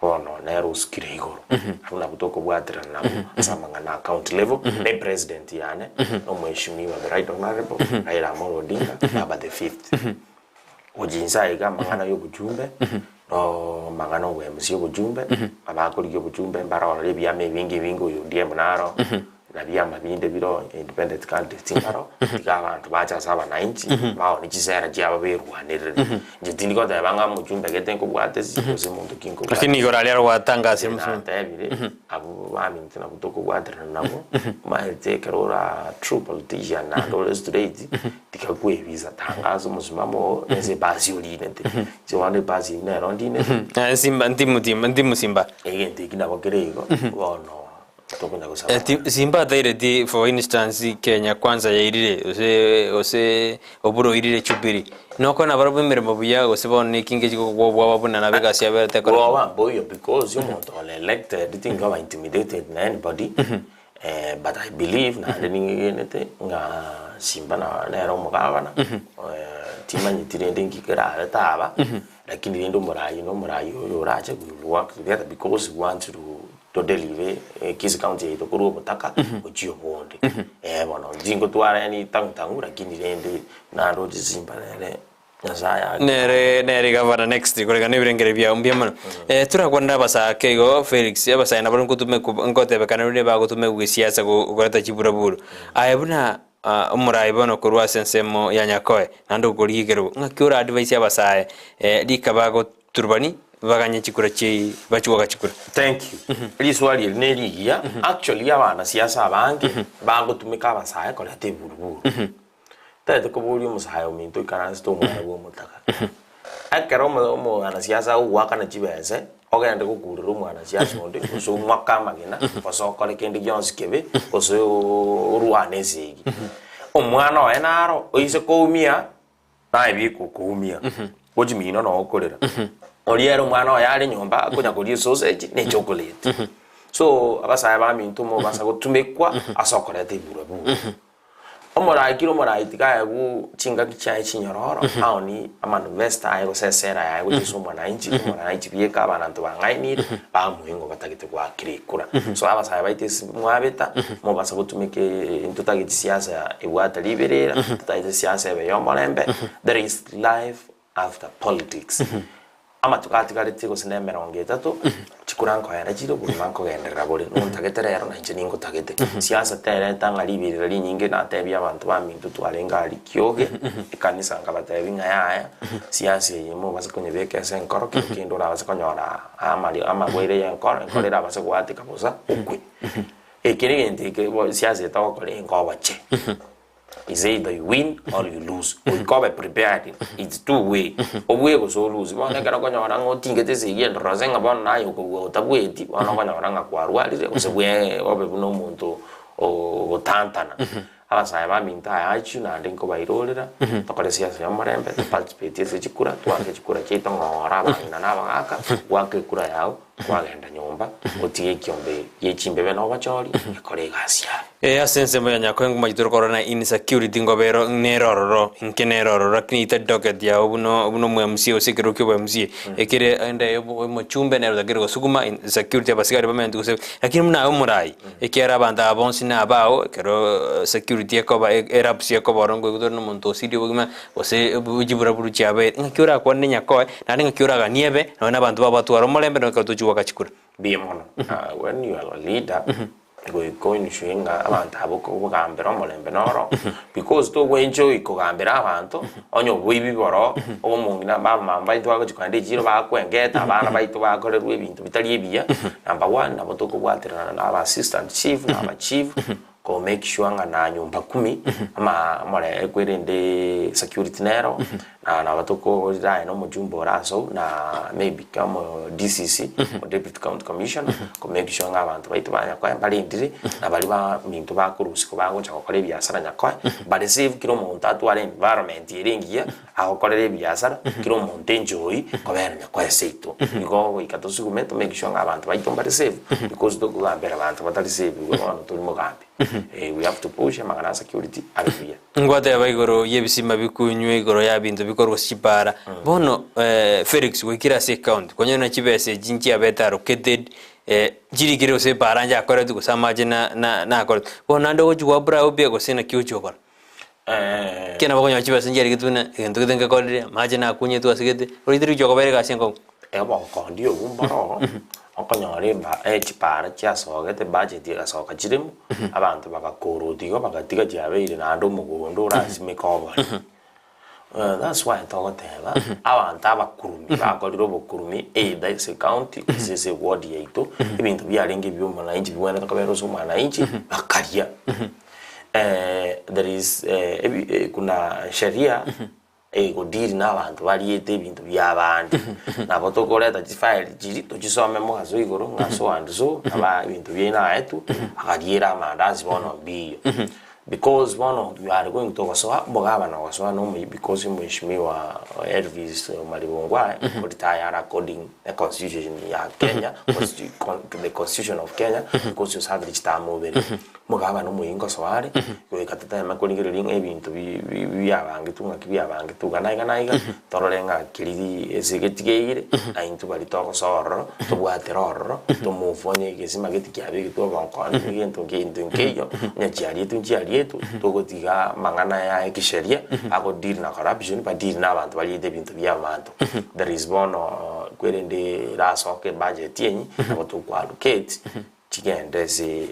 bono nere osukire igoro. Abwo nabwo tokobwaterana nabwo ase amang'ana a county level, na epresident yane, na omweshimiwa the right honourable Raila Amolo Odinga, Baba the fifth. Gochia inse aiga amang'ana y'obochumbe, no amang'ana obwemusia obochumbe, abakorigia obochumbe mbarorore ebiama ebinge ebinge oyo ODM naro, na biama binde biro independent candidates mbaro, tiga abanto bache ase abananchi, baone chisera chiabo berwanerere. Inche tindi goteba ng'a omochumbe gete nkobwate ase gose monto ki nkobwate. Lakini igoro aria arogwatangasire Inche mosubati. natebire, abwo baminto nabwo tokobwaterana nabwo, omanyete ekero ora true politician naende ore straight, Tiga kwebisa, tangasa omosimamo oo nase ebasi orinete. Inche bono ebasi eyio nero ndinete. Naye simba ntimutimba ntimusimba. Egento eki nabo kere igo, bono tokonya gosaba Eh, ti- simba ataireti for instance Kenya kwanza yairire gose gose obura oirire Jubilee. Nokore nabarabwo emeremo buya gose bono neki ngechi gokobwaba buna nabo egasi yabo eretekore. Bwoba mboiyo because omonto ore elected tinkoba intimidated na anybody. But I believe naende ningegenete ng'a Simba na nere omogabana, timanyeti rende nki kerabe taba, lakini rende omoraai na omoraai oyo orache we will work together because we want to to deliver Kisii county yaito korwa obotaka gochia obonde. Eh bono ntingotwara yaani tang'u tang'u lakini rende naroche Simba nere. Nyasaye ake. Nere nere gavana next koreng'ana na ebirengere biao mbuya mono. Eh, torakwanere abasae ake igo Felix, abasae nabo nkotume nkotebekana rende bagotumegwa esiasa koreta chiburaburu. Aye buna ah, omorai bono korwa ase ensemo ya Nyakoe, naende okorigia ekerogo, ng'aki ora advise abasae rika bagoturubani baganye chikura chi bachie goaka chikura? Thank you. Riswali eri ne rigiya. Actually abanasiasa abange bagotumeka abasae koreta eburuburu. Tari koboria omosae ominto oikaransete omwana bw'omotaka. Ekero omo omwanasiasa agogoakana chibese, ogende gokurera omwanasiasa onde, gose omwake amagena, gose okore kende gionsi kebe, gose ooo orwane esegi. Omwana oye naro, oise koumia, naye biko okoumia, gochi mino noo okorera. Oria ere omwana oye are nyomba akonya koria esausage na echocolate. So, abasae baminto mobasa gotumekwa ase okoreta eburaburu. Omorai kera omorai tiga aegwe chingaki chiaye chinyororo, aoni amanifesto aye gose esera yaye gochia ase omwananchi, omwananchi bieka abananto bang'ainire, bamoe ng'o batagete goakera ekura. So abasae baito ase mwabeta, mobasa gotumeka ntotageti siasa ebwate riberera, totagete siasa ebe ya omorembe, there is life after politics. Amatuko atigarete gose na emerongo etato, chikura nkoera chire obogima nkogenderera bore, nontagete rero na inche ningotagete. Siasa tereta ng'a riberera rinyinge natebia abanto baminto twarenge aria Kioge, ekanisa nkabatebia ng'a yaya, siasa eye mobase konyebeka ase enkoro kero kende orabase konyora amari amarwaire ya enkoro, enkoro erabase goatika bosa okwe. Eke negento eke bo siasa etogokora enkogoche. Is either you win or you lose. Goika obe prepared, it's two way. Obue gose o lose. Bono ekero okonyora ng'a otingete esegi endoro ase ng'a bono naye okobua otabueti, bono okonyora ng'a kwarwarire gose bwe obe buna omonto ogotantana. Abasae baminto aya achio naende nkobairorera, tokore siasa y'omorembe, to participate ase chikura, twake chikura chiaito ng'ora abang'ina na abagaka, gwaka ekura yao, kwagenda nyomba, otige ekiombe gie chimbebe na obachori, gekore egasi yabo. Ee, ase ensemo ya Nyakoe nguma tore korora na insecurity ngoba ero nere ororo, inke nere ororo lakini itari docket yao buna buna omo MCA gose ekerogo kia obo MCA, ekere ende omochumbe nere otakire gosuguma insecurity abasigari bamentu gose, lakini buna aye omorai, Ekiagera abanto aba bonsi nabao, ekero security ekoba erapsi ekoba oro nkoigwa tore nomonto osirie obogima gose chiburaburu chiabeire, ng'aki orakwane nyakoe, naende ng'aki oraganie ebe, nonye na abanto bao batware omorembe nonye ekero tochia goaka chikura. Mbuya mono. When you are a leader, goika oinsure ng'a abanto abwo okogambera omorembe noro, because togwencha oikogambera abanto, onye oboibi boroo, omong'ina bamama baito bagochia kogenda echiro bakwengeta, abana baito bakorerwa ebinto bitari ebiya, Number one, nabo tokobwaterana na aba assistant chief na aba chief ko make sure ng'a na nyumba kumi ama amore kwerende security nero na nabo toko rely na omojumbe ore ase ou na maybe kama DCC o deputy county commissioner ko make sure ng'a abanto baito ba Nyakoe mbarendire na baria ba minto bakorusia bagocha gokora ebiasara Nyakoe bare safe kera omonto atware environment ere engiya. Agokorera ebiasara, kera omonto enjoy kobera Nyakoe seito. Igo goika tosugume to make sure ng'a abanto baito mbare safe because tokogambera abanto batari safe igo bono tori mogambi. Eh, we have to push amang'ana a security abe buya. Ngwateba igoro y'ebisima bikunywe igoro ya binto bikorwa ase chipara. Bono eh, Felix gwaikire ase ecounty kwanyora chibesa echi nchiabete allocated eh, nchirikire gose epara njakoretwe gose amache na na nakoretwe. Bono naende ogochi gwa apply upya gose naki ochi gokora? Ekiagera nabo okonyora chibesa nchiarigetwe buna egento gete ngekorire, amache nakunyetwe ase gete, oria tari gochia kobera egasi enkong'u. Obokondi obwo mboro, okonyora eba chipara chiasogete ebudget egasoka chirimo, abanto bagakorota igo bagatiga chiabeire naende omogondo orasimeke obore. That's why togoteba, abanto abakurumi bakorire obokurumi either ase ecounty gose ase eward yaito, ebinto biarenge bia omwananchi bibwenerete kobera ase omwananchi, bakaria. There is ebi kuna sheria egodeal na abanto bariete ebinto bia abande. Nabo tokoreta chifile chiria tochisome mogaso igoro ng'a so and so naba ebinto biaino aetwe, akariera amandasi bono mbiyo. Because bono you are going to gosoa omogabana ogosoa na omoyio because omweshimiwa Elvis Omariba Ongwae oretire are according the constitution ya Kenya to the constitution of Kenya because osabire chitamu ibere. Omogabana omoyio ngosoa are goika toteme korigereria ng'a ebinto bi bi biabangetwe ng'aki biabangetwe iga na iga na iga torore ng'a keri ase getigeire na intwe baria togosoa ororo tobwatere ororo tomove onye egesima geti kiabegetwe obonkoni egento gento nkeiyo onye chiarietwe nchiarietwe togotiga amang'ana aya ekesheria ago deal na corruption ba deal na abanto bariete ebinto bia abanto. There is bono kwerende erasoke ebudget enyi nabo toko allocate chigende ase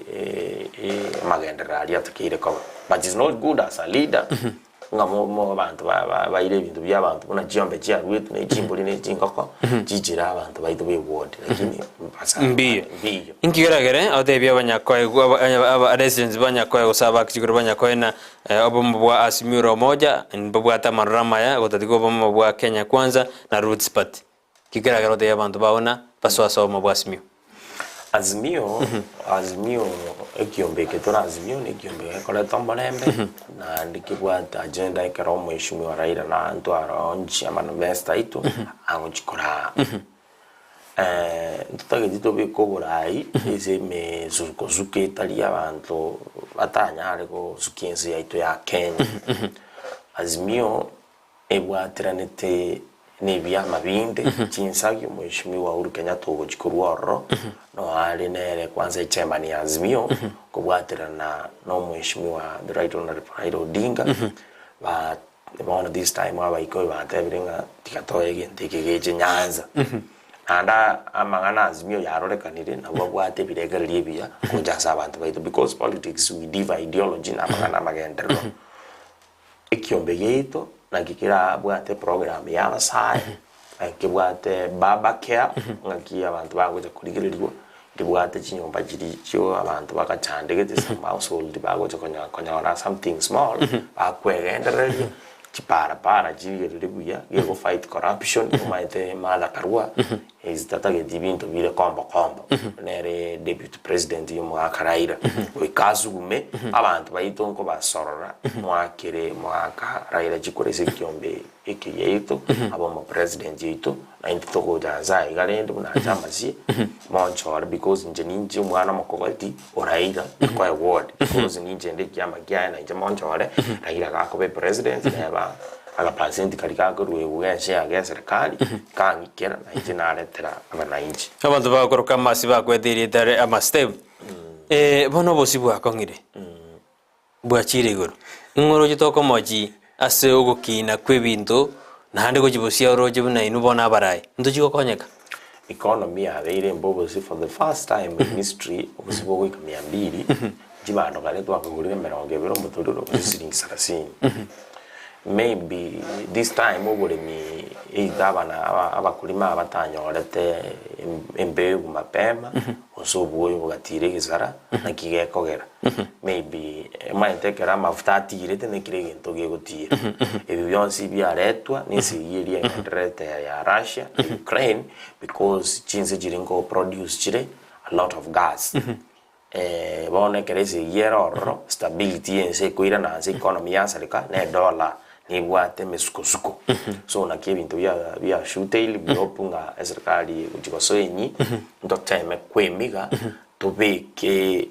amagenderero aria atakeire koba. But is not good as a leader ng'a mo mo abanto ba ba baire ebinto bia abanto buna chiombe chiaruetwe na echimbori na echingoko chichire abanto baito ba eward lakini ase Mbiyo. mbiyo. Inki keragere otebie abanyakoe aba aba residents ba Nyakoe gose abakchikuru ba Nyakoe na obomo bwa Azimio la Umoja mbabwate amaroro amaya gotatiga obomo bwa Kenya Kwanza na Roots Party. Inki keragere otebie abanto bao na basoe ase obomo bwa Azimio? Azimio, Azimio ekiombe eke tore Azimio na ekiombe gekoreta omorembe, naende kebwate agenda ekero omweshimiwa Raila na ntware onchi amanifesto aito, agochi koraa. Ntotageti tobeke oborai ase emesukosuko etari abanto batanyare gosukia ense yaito ya Kenya. Azimio ebwateranete nebiama binde, chinsagi omweshimiwa Uhuru Kenyatta ogochia korwa ororo, noare nere kwanza echairman ya Azimio, kobwaterana na omweshimiwa the right honourable Raila Odinga, ba bono this time abaikoyo batebire ng'a tiga toe egento eke geche Nyanza. Naende amang'ana Azimio yarorekanire nabo babwate ebirekererio ebiya gocha ase abanto baito because politics we differ ideology na amang'ana amagenderero. Ekiombe giaito naki kerabwate eprogram ya abasae, naki kebwate baba care, ng'aki abanto bagocha korigererigwa, kebwate chinyomba chiria chio abanto bagachandegete some household bagocha konya konyora something small, bakwegendereria. Chiparapara chirigerere buya, gego fight corruption, omanyete Martha Karua is tatageti binto bire kombo kombo, nere deputy president ya omogaka Raila, goika asugume abanto baito nkobasorora mwakere mogaka Raila chikura ase ekiombe eke giaito, abe omopresident oito, naintwe togocha nse aiga rende buna inche amasie, monchore because inche ninche omwana omokogoti o Raila nkoe ward because ninche inde ekiama kiaye na inche monchore Raila gakoba epresident neba agapercent karia gakoruegwa g'eshare ya eserikari kang'ikera na inche naretera abananchi. Abanto bagokoroka amasi bakwete erieta ria amastep. Eh, bono obosie bwakong'ire, bwachire igoro. Ing'o oroche tokomochi ase ogokina kw'ebinto naende gochia bosia oroche buna inwe bono abarayi, ntochi gokonyeka? Economy yabeire embe obosie for the first time in history obosie bogoika mia mbili, chibando kare twakagorire emerongo ebere omotoriro gose siringi sarasini. Maybe this time oboremi either abana aba abakulima abatanyorete embegu mapema gose obwoyo bogatira egesara naki gekogera. Maybe omanyete ekero amafuta atirete nekero egento gegotira. Ebi bionsi biaretwa na esegi eria egendererete ya Russia na Ukraine because chinse chiria nko produce chire a lot of gas. Bono ekero esegi ere ororo, stability ya ense ekoirana ase economy yasareka na edollar nebwate emesukosuko. So naki ebinto bia biashuteiri we hope ng'a eserikari egochi gosoa enyia, ntoteme kwemiga tobeke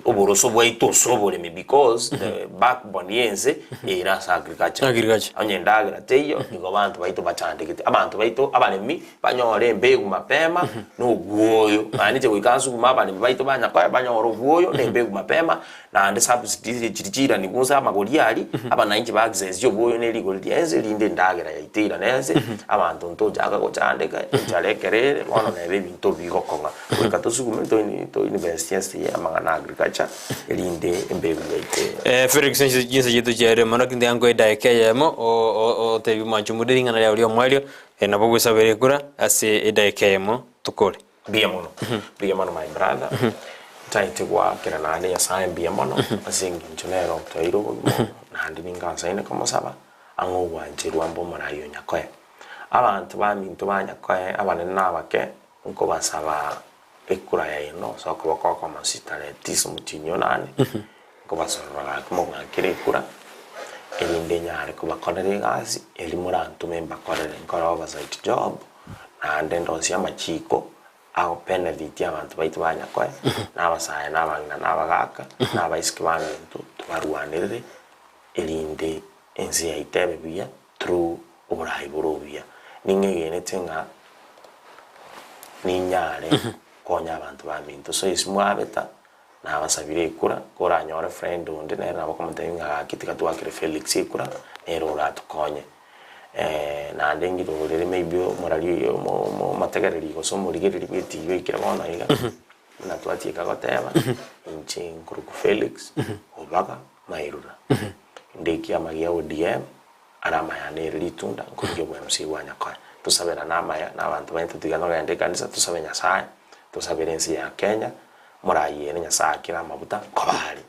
oboroso bwaito ase oboremi because the backbone ya ense ere ase agriculture. Agriculture. Onye endagera teiyo, nigo abanto baito bachandegete. Abanto baito abaremi banyore embegu mapema na obwoyo, naende inche goika nsuguma abaremi baito ba Nyakoe banyore obwoyo na embegu mapema, naende subsidies chiria chiiranigwe inse amagori aria, abananchi ba access obwoyo na erigori ria ense rinde endagera yaito eirane ense, abanto ntochaka gochandeka, enchara ekero ere, bono neba ebinto bigokong'a. Goika tosugume toi toi invest ase amang'ana a agriculture, erinde embegu yaito Eh, Felix inse chinsa chiaito chiaerire mono, lakini tiga nkoe edaika eyemo o- o- otebie omwanchi omonde ring'ana riao ria omoerio, nabo ogwesabera ekura ase edaika eyemo tokore. Mbuya mono, mbuya mono my brother, ntaete goakera naende Nyasaye mbuya mono, ase eng'encho nere otoeire obogima obo, naende ningansaine komosaba, ang'e ogwancherwa mbe omorai o Nyakoe. Abanto baminto ba Nyakoe abanene na abake, nkobasaba ekura yaino ase okoboko okomo sitare tisa omotienyi onane, nkobasorora gaki mogwakere ekura, erinde nyare kobakorera egasi, eri morantume mbakorere, nkore oversight job, naende ndosie amachiko ago benefit abanto baito ba Nyakoe, na abasae, na abang'ina, na abagaka, na abaiseke baminto, tobarwanerere, erinde ense yaito ebe buya through oborai bore obuya. Ning'egenete ng'a ninyare konya abanto baminto. So ase mwabeta, nabasabire ekura, koranyore friend onde nere nabo okomotebia ng'a gaki tiga twakere Felix ekura, nere oratokonye. Naende ngirorere maybe omorari omo omo omotegereri gose omorigereri bwa etibi oikire bono iga, buna twatieka goteba, inche nkorokwa Felix Obaga Mairura. Inde ekiama gia ODM, Are amaya nere ritunda nkorigia obwemusi bwa Nyakoe. Tosaberane amaya na abanto baito tiga nogende ekanisa tosabe Nyasaye, tosabere ense ya Kenya, morayiere Nyasaye akire amabuta nkoba are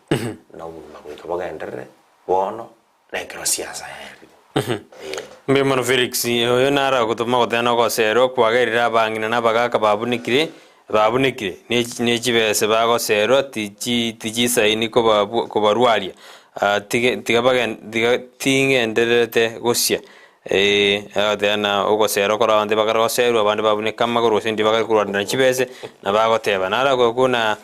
na obogima goika bogenderere bono na ekero siasa yaerire. Ee. Mbuya mono Felix, oyo naro agotoma goteba nogoserwa kwagerire abang'ina na abagaka babunekire babunekire ne ne chibese bagoserwa tichi tichisaini kobabu kobarwaria ah tige tiga bagen tiga ting'endererete gosia eh, agoteba na ogosera okoro abanto bakare goserwa abande babuneka amagoro gose ndi bakare korwanera chibese, nabagoteba. Naro agokuna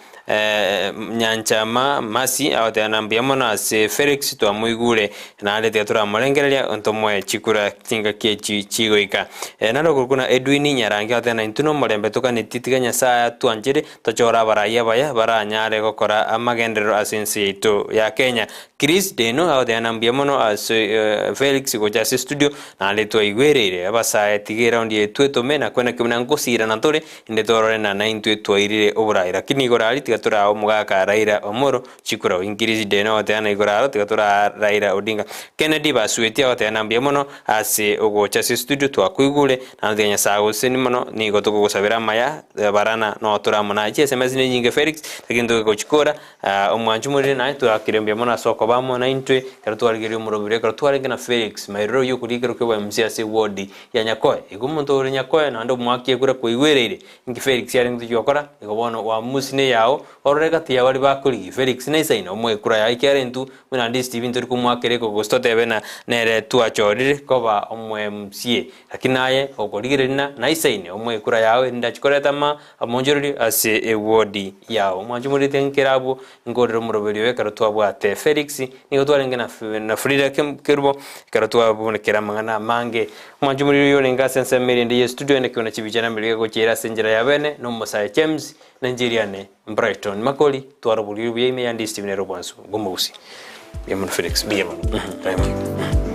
Nyanchama Mercy agoteba na mbuya mono ase Felix twamoigure naende tiga toramorengereria ntomoe chikura chingaki echi chigoika. Naro ogokuna Edwin Nyarangi agoteba na intwe nomorembe toganetie tiga Nyasaye atwanchere Tochore abarai abaya baranyare gokora amagenderero ase ense yaito ya Kenya. Chris Deno agoteba na mbuya mono ase Felix gocha ase studio naende twaigwereire abasae tiga eraundi eye twetome na kwena ki buna nkosirana tore inde torore na naintwe twairire oborai lakini igoro aria tiga. Tiga toraa omogaka Raila Omolo chikura. Oinkirisi Deno agoteba na igoro aro tiga toraa Raila Odinga. Kennedy Basweti agoteba na mbuya mono ase ogocha ase estudio twakoigure naende tiga Nyasae agosesenie mono nigo tokogosabera amaya barana noo tore amo naye. Chi sms nenyinge Felix lakini ntoke gochikora Omwanchi morire naye twakire mbuya mono ase okoba amo naintwe ekero twarigereria omorobiri ekero twarenge na Felix maerero oyio okoria ekero kia obo MC ase eward ya Nyakoe. Igo omonto ore Nyakoe naende omoaki ekura kwaigwereire inki Felix arenge gochia gokora igo bono uamusi neyao orore gati ya baria bakorigia Felix naisaine omoe ekura yaye ekiagera intwe buna Ndisi TV ntori komoakera eko gose totebe na nere twachorire koba omo MC lakini naye okorigereria na naisaine omoe ekura yao erinde achie koreta ama Omonchorerie ase ewodi yao. Mwanche morete nkere abwo, nkorere omoroberi oyo ekero twabwate Felix, nigo twarenge na na Frida Kerubo, ekero twabunekera amang'ana amange. Mwanche morire oyo orenge ase ensemo erende ye studio ene kiuna chibicha na emerero egochiera ase enchera ya bene, na omosae James, na inche eriane Brighton Makori, twaroborire buya ime ya Ndisi TV nere obwansu bw'omogusii. Mbuya mono Felix. Mbuya mono. Thank you.